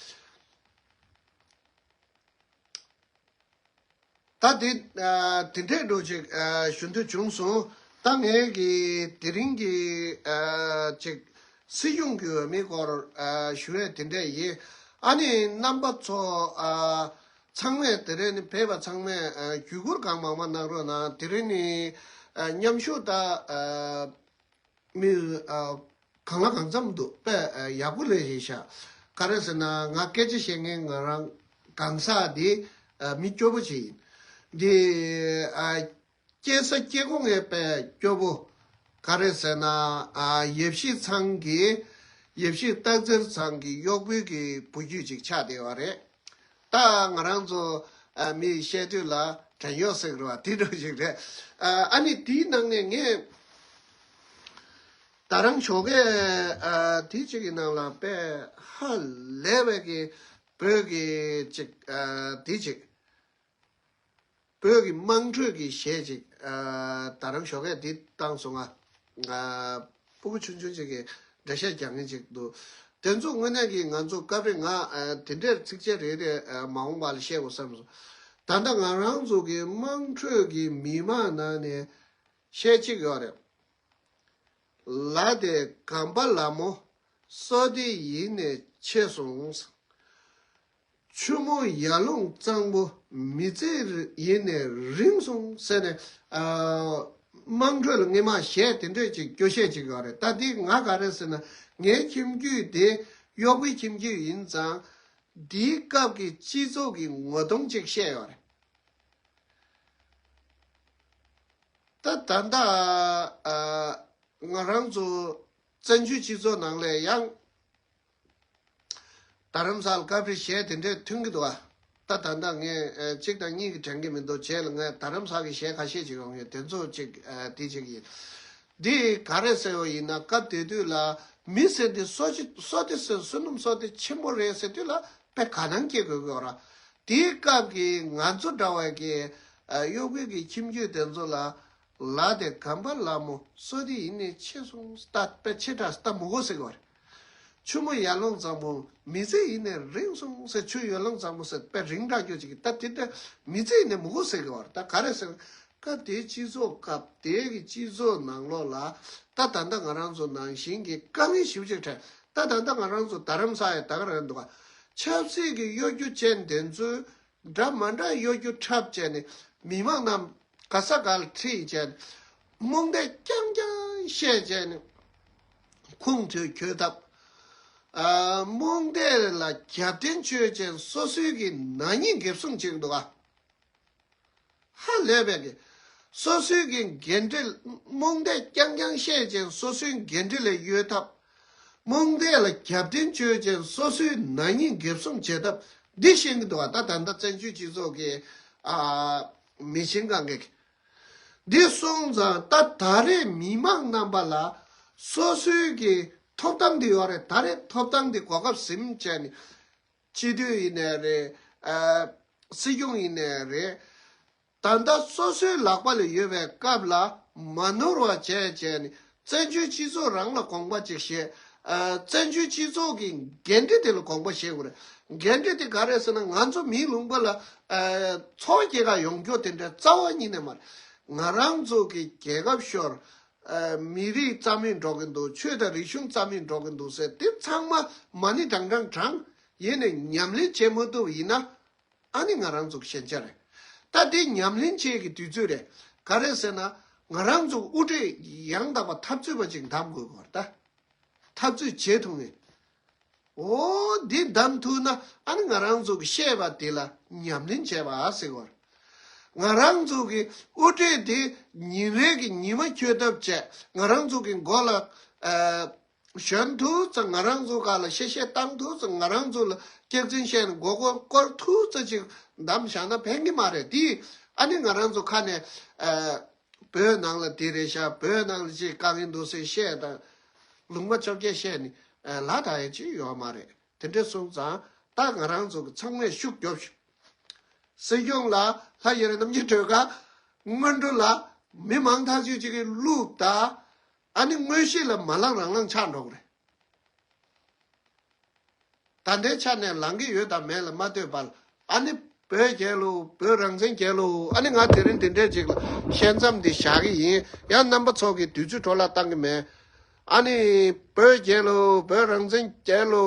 ད་དེ་ཨ་དེ་འདྲས་འགྲོ་ཅིག་ཨ་ཞུ་འདོད་བྱུང་སོང་། ད་ངས་ཀྱི་དེ་རིང་གི་ཨ་ཅིག་སྲིད་སྐྱོང་གི་འོས་མིའི་སྐོར་ཨ་ཞུ་ཡས་དེ་འདྲས་ཡིན། ཨ་ནི་རྣམ་པ་ཚོ་ཨ་ཚང་མས་དེ་རིང་ནི་ཕེབས་པ་ཚང་མས་ཨ་བརྒྱུད་སྐུར་གང་མང་མང་གནང་རོགས་གནང་། དེ་རིང་ནི་ཨ་མཉམ་ཞུགས་ད་ཨ་མི་ཨ་གང་ལ་གང་འཚམ་འདུག་དཔེ་ཨ་ཡག་པོ་ལས་ཤིག་ཤག་ག་རེ་ཟེར་ན་ང་སྐད་ཆ་བཤད་མཁན་ང་རང་གང་ཟག་འདི་ཨ་མི་སྐྱོ་པོ་ཅིག་ཡིན། འདི་ཨ་སྐྱེས་ས་སྐྱེ་ཁུངས་ངའི་དཔེ་སྐྱོ་པོ། ག་རེ་ཟེར་ན་ཨ་ཡབ་གཞིས་ཚང་གི་ཡབ་གཞིས་སྟག་འཚེར་ཚང་གི་གཡོག་པོའི་གི་བུ་རྒྱུད་ཅིག་ཆགས་བསྡད་པ་རེད། ད་ང་རང་ཚོ་ཨ་མི་བཤད་དུས་ལ་བྲན་གཡོག་ཟེར་གི་རེད་བ། དེ་འདྲ་ཞིག་རེད། ཨ་ཨ་ནི་དེའི་ནང་ནས་ངས་ད་རང་ཞོགས་ཀས་ཨ་དེ་གཅིག་གི་ནང་ལ་དཔེ་ཧ་ལས་པའི་གི་བོད་ཀྱི་ཅིག་ཨ་དེ་ཅིག་བོད་ཀྱི་དམངས་ཁྲོད་ཀྱི་གཞས་ཅིག་ཨ་ད་རང་ཞོགས་ཀས་འདི་བཏང་སོང་ང་། ཨ་སྤུ་གུ་ཆུང་ཆུང་ཅིག་གིས་འགྲེལ་བཤད་རྒྱག་མཁན་ཅིག་འདུག་དེ་ཚོ་དངོས་གནས་ཀྱི་ང་ཚོ་སྐབས་རེ་ང་ཨ་དེ་འདྲའི་ཚིགས་བཅད་རེ་རེ་ཨ་མ་འོངས་པ་ལ་བཤད་དགོས་བསམ་སོང་། ད་ལྟ་ང་རང་ཚོ་གི་དམངས་ཁྲོད་ཀྱི་མི་མང་ནང་ནས་བཤད་ཅིག་ཡོད་རེད། ལ་དེ་གམ་པ་ལ་མོ་སོ་དེ་ཡིན་ནས་ཆེ་སོང་། ཆུ་མོ་ཡར་ཀླུང་གཙང་པོ་མི་ཚེ་ཡིན་ནས་རིང་སོང་ཟེར་ནས། ཨ། དམངས་ཁྲོད་ལ་སྔས་མ་གཞས་དེ་འདྲས་ཅིག་སྐྱོ་གཞས་ཅིག་ཡོད་རེད། ད་འདི་ང་ག་རེ་ཟེར་ན། ངའི་ཁྱིམ་རྒྱུད་དེ་གཡོག་པོའི་ཁྱིམ་རྒྱུད་ཡིན་ཙང་། འདིའི་སྐབས་ཀྱི་སྤྱི་ཚོགས་ཀྱི་ངོ་གདོང་ཅིག་བཤད་ཡོད་རེད། ད་ད་ལྟ་ཨ་ང་རང་ཚོ་བཙན་བྱོལ་སྤྱི་ཚོགས་ནང་ལ་ཡང་རྡ་རམ་ས་ལ་སྐབས་རེ་གཞས་དེ་འདྲས་ཐོན་གྱི་འདུག་ཨ། ད་ད་ལྟ་ངས་ཨ་གཅིག་དང་གཉིས་ཀྱིས་དྲན་གྱི་མི་འདུག་རྗེས་ལ་ངས་རྡ་རམ་ས་གི་གཞས་ཁ་ཤས་ཅིག་ཡོང་ཡོད། དེ་ཚོ་ཅིག་ཨ་དེ་ཅིག་ཡིན། འདི་ག་རེ་ཟེར་བ་ཡིན་ན། སྐབས་དེ་དུས་ལ་མི་ཟེར་འདི་སོ་ཅི་སོ་དེ་ཟེར་བསོད་ནམས་སོ་དེ་ཆེན་པོ་རེད་ཟེར་དུས་ལ་དཔེ་དགའ་སྣང་སྐྱེ་དགོས་ཀྱི་ཡོད་ར། དེའི་སྐབས་ཀྱི་ང་ཚོ་འདྲ་བ་གི་ཨ་གཡོག་པོའི་གི་ཁྱིམ་རྒྱུད་དེ་ཚོ་ལ། ལ་དེ་གམ་པ་ལ་མོ་སོ་དེ་ཡིན་ནས་ཆེ་སོང་། ད་དཔེ་ཆེ་དྲགས་ད་མི་གོ་ཟེར་གི་བ་རེད། ཆུ་མོ་ཡར་ཀླུང་གཙང་པོ་མི་ཚེ་ཡིན་ནས་རིང་སོང་ཟེར། ཆུ་ཡར་ཀླུང་གཙང་པོ་ཟེར་དཔེ་རིང་དྲགས་རྒྱུ་ཅིག་གི་ད་དེ་ད་མི་ཚེ་ཡིན་ནས་མི་གོ་ཟེར་གི་བ་རེད། ད་ག་རེ་ཟེར། སྐབས་དེའི་སྤྱི་ཚོགས་སྐབས་དེའི་གི་སྤྱི་ཚོགས་ནང་ལོགས་ལ་ད་ད་ལྟ་ང་རང་ཚོ་ནང་བཞིན་གྱི་དཀའ་ངལ་ཞེ་པོ་ཅིག་འཕྲད། ད་ད་ལྟ་ང་རང་ཚོ་རྡ་རམ་ས་ཡ་ད་ག་རང་འདུག་ག་ཆབ་སྲིད་ཀྱི་གཡོ་སྒྱུ་ཅན་དེ་ཚོས་འདྲ་མ་འདྲ་གཡོ་སྒྱུ་འཁྲབ་བྱས་ནས་མི་མང་རྣམས་ག་ས་ག་ལ་ཁྲིད་བྱས་ནས་རྨོངས་དད་རྐྱང་རྐྱང་བཤད་བྱས་ནས་ཁོང་ཚོས་གྱོད་ཐབས། ཨ། རྨོངས་དད་ལ་རྒྱབ་རྟེན་བྱས་བྱས་སོ་སོའི་གི་ནག་ཉེས་འགེབས་སྲུང་བྱེད་ཀྱི་འདུག་ག་ཧ་ལས་པའི་གི། སོ་སོའི་གི་འགན་འཁྲི། རྨོངས་དད་རྐྱང་རྐྱང་བཤད་ཅིང་སོ་སོའི་འགན་འཁྲི་ལས་གཡོལ་ཐབས། རྨོངས་དད་ལ་རྒྱབ་རྟེན་བྱས་ཅིང་སོ་སོའི་ནག་ཉེས་འགེབས་སྲུང་བྱེད་ཐབས་འདི་ཤེས་ཀྱི་འདུག་བ། ད་ད་ལྟ་བཙན་བྱོལ་སྤྱི་ཚོགས་ཀྱི་ཨ་མི་ཤེས་གང་གི། འདི་སོང་ཙང་ད་ད་རེས་མི་མང་རྣམ་པ་ལ་སོ་སོའི་གི་ཐོབ་ཐང་འདི་ཡོད་རེད། ད་རེས་ཐོབ་ཐང་འདི་གོ་སྐབས་ཟིན་བྱས་ནས། སྤྱི་འཐུས་ཡིན་ནའི་རེད། ཨ། སྲིད་སྐྱོང་ཡིན་ནའི་རེད། ད་ལྟ་སོ་སོའི་ལག་པ་ལ་ཡོད་པའི་སྐབས་ལ་མ་ནོར་བ་བྱས་བྱས་ནས་བཙན་བྱོལ་སྤྱི་ཚོགས་རང་ལ་དགོངས་པ་ཅིག་བཞེས། ཨ། བཙན་བྱོལ་སྤྱི་ཚོགས་ཀྱི་འགན་འཁྲི་དེ་ལ་དགོངས་པ་བཞེས་དགོས་རེད། འགན་འཁྲི་དེ་ག་རེ་ཟེར་ན། ང་ཚོ་མིའི་ལུང་པ་ལ་ཨ། འཚོ་བ་སྐྱེལ་ག་ཡོང་རྒྱུ་དེ་འདྲ་རྩ་བ་ཉིད་ནས་མ་རེད། ང་རང་ཚོ་གི་རྒྱལ་ཁབ་ཤོར། ཨ། མི་རིགས་རྩ་མེད་འགྲོ་གི་འདུག་ཆོས་དང་རིག་གཞུང་རྩ་མེད་འགྲོ་གི་འདུག་ཟེར། དེ་ཚང་མ་མ་ཎི་བགྲང་བགྲང་བགྲང་ཡིན་ནས་ཉམས་ལེན་བྱེད་མ་ཐུབ་ཡིན་ན། ཨ་ནི་ང་རང་ཚོ་གི་ཞན་ཆ་རེད། ད་དེ་ཉམས་ལེན་བྱེད་ཀྱི་དུས་ཚོད་རེད། ག་རེ་ཟེར་ན། ང་རང་ཚོ་དབུ་ཁྲིད་ཡང་དག་པ་འཐབ་རྩོད་པ་ཅིག་འདེམས་དགོས་པ་རེད་ད། འཐབ་རྩོད་བྱེད་ཐུབ་ངེས། འོ་འདི་འདེམས་ཐུབ་ན་ཨ་ནི་ང་རང་ཚོ་གི་བཤད་པ་དེ་ལ་ཉམས་ལེན་བྱས་པ་ཟེར་བ། ང་རང་ཚོ་གི་དབུ་ཁྲིད་དེ་ཉིན་རེ་གི་ཉི་མ་འཁྱོལ་ཐབས་བྱས། ང་རང་ཚོ་གི་མགོ་ལ་ཨ་ཞོན་ཐུབ་ཙང་། ང་རང་ཚོ་སྒང་ལ་གཤེ་གཤེ་བཏང་ཐུབ་ཙང་། ང་རང་ཚོ་ལ་སྐྱག་རྫུན་བཤད་ནས་མགོ་སྐོར་སྐོར་ཐུབ་ཙམ་ཅིག་འདེམས་བཞག་ན་ཕན་གྱི་མ་རེད་དེ། ཨ་ནི་ང་རང་ཚོ་ཁ་ནས་ཨ་བོད་ནང་ལ་དེ་རེད་ཤག་བོད་ནང་ལ་ཅིག་དཀའ་ངལ་འདུག་ཟེར་བཤད་དང་། ལུང་པ་བཅོ་བརྒྱད་བཤད་ནས་ཨ་ལ་ད་ཡ་ཅིག་ཡོད་མ་རེད། དེ་འདྲ་སོང་ཙང་ད་ང་རང་ཚོ་གི་ཚང་མས་ཤུགས་རྒྱོབ་ཤོག་སྲིད་སྐྱོང་ལ་ལྷ་ཡི་རེ་རྣམ་རྒྱལ་སྒྲོལ་དཀར། སྔོན་འགྲོ་ལ་མི་མང་ཐག་གཅོད་ཅིག་གི་བླུགས་ད། ཨ་ནི་དངོས་གཞི་ལ་མ་ལངས་རང་ལངས་ཆགས་འགྲོ་གི་རེད། ད་ལྟའི་ཆ་ནས་ལངས་ཀྱི་ཡོད་དམ་མེད་ལ་མ་ལྟོས་པར། ཨ་ནི་བོད་རྒྱལ་ལོ། བོད་རང་བཙན་རྒྱལ་ལོ། ཨ་ནི་ང་དེ་རིང་འདི་འདྲས་ཅིག་ལ་བཤད་མཚམས་འདི་བཞག་གི་ཡིན། ཡང་རྣམ་པ་ཚོ་གི་དུས་ཚོད་འཕྲོ་བརླག་བཏང་གི་མེད། ཨ་ནི་བོད་རྒྱལ་ལོ། བོད་རང་བཙན་རྒྱལ་ལོ།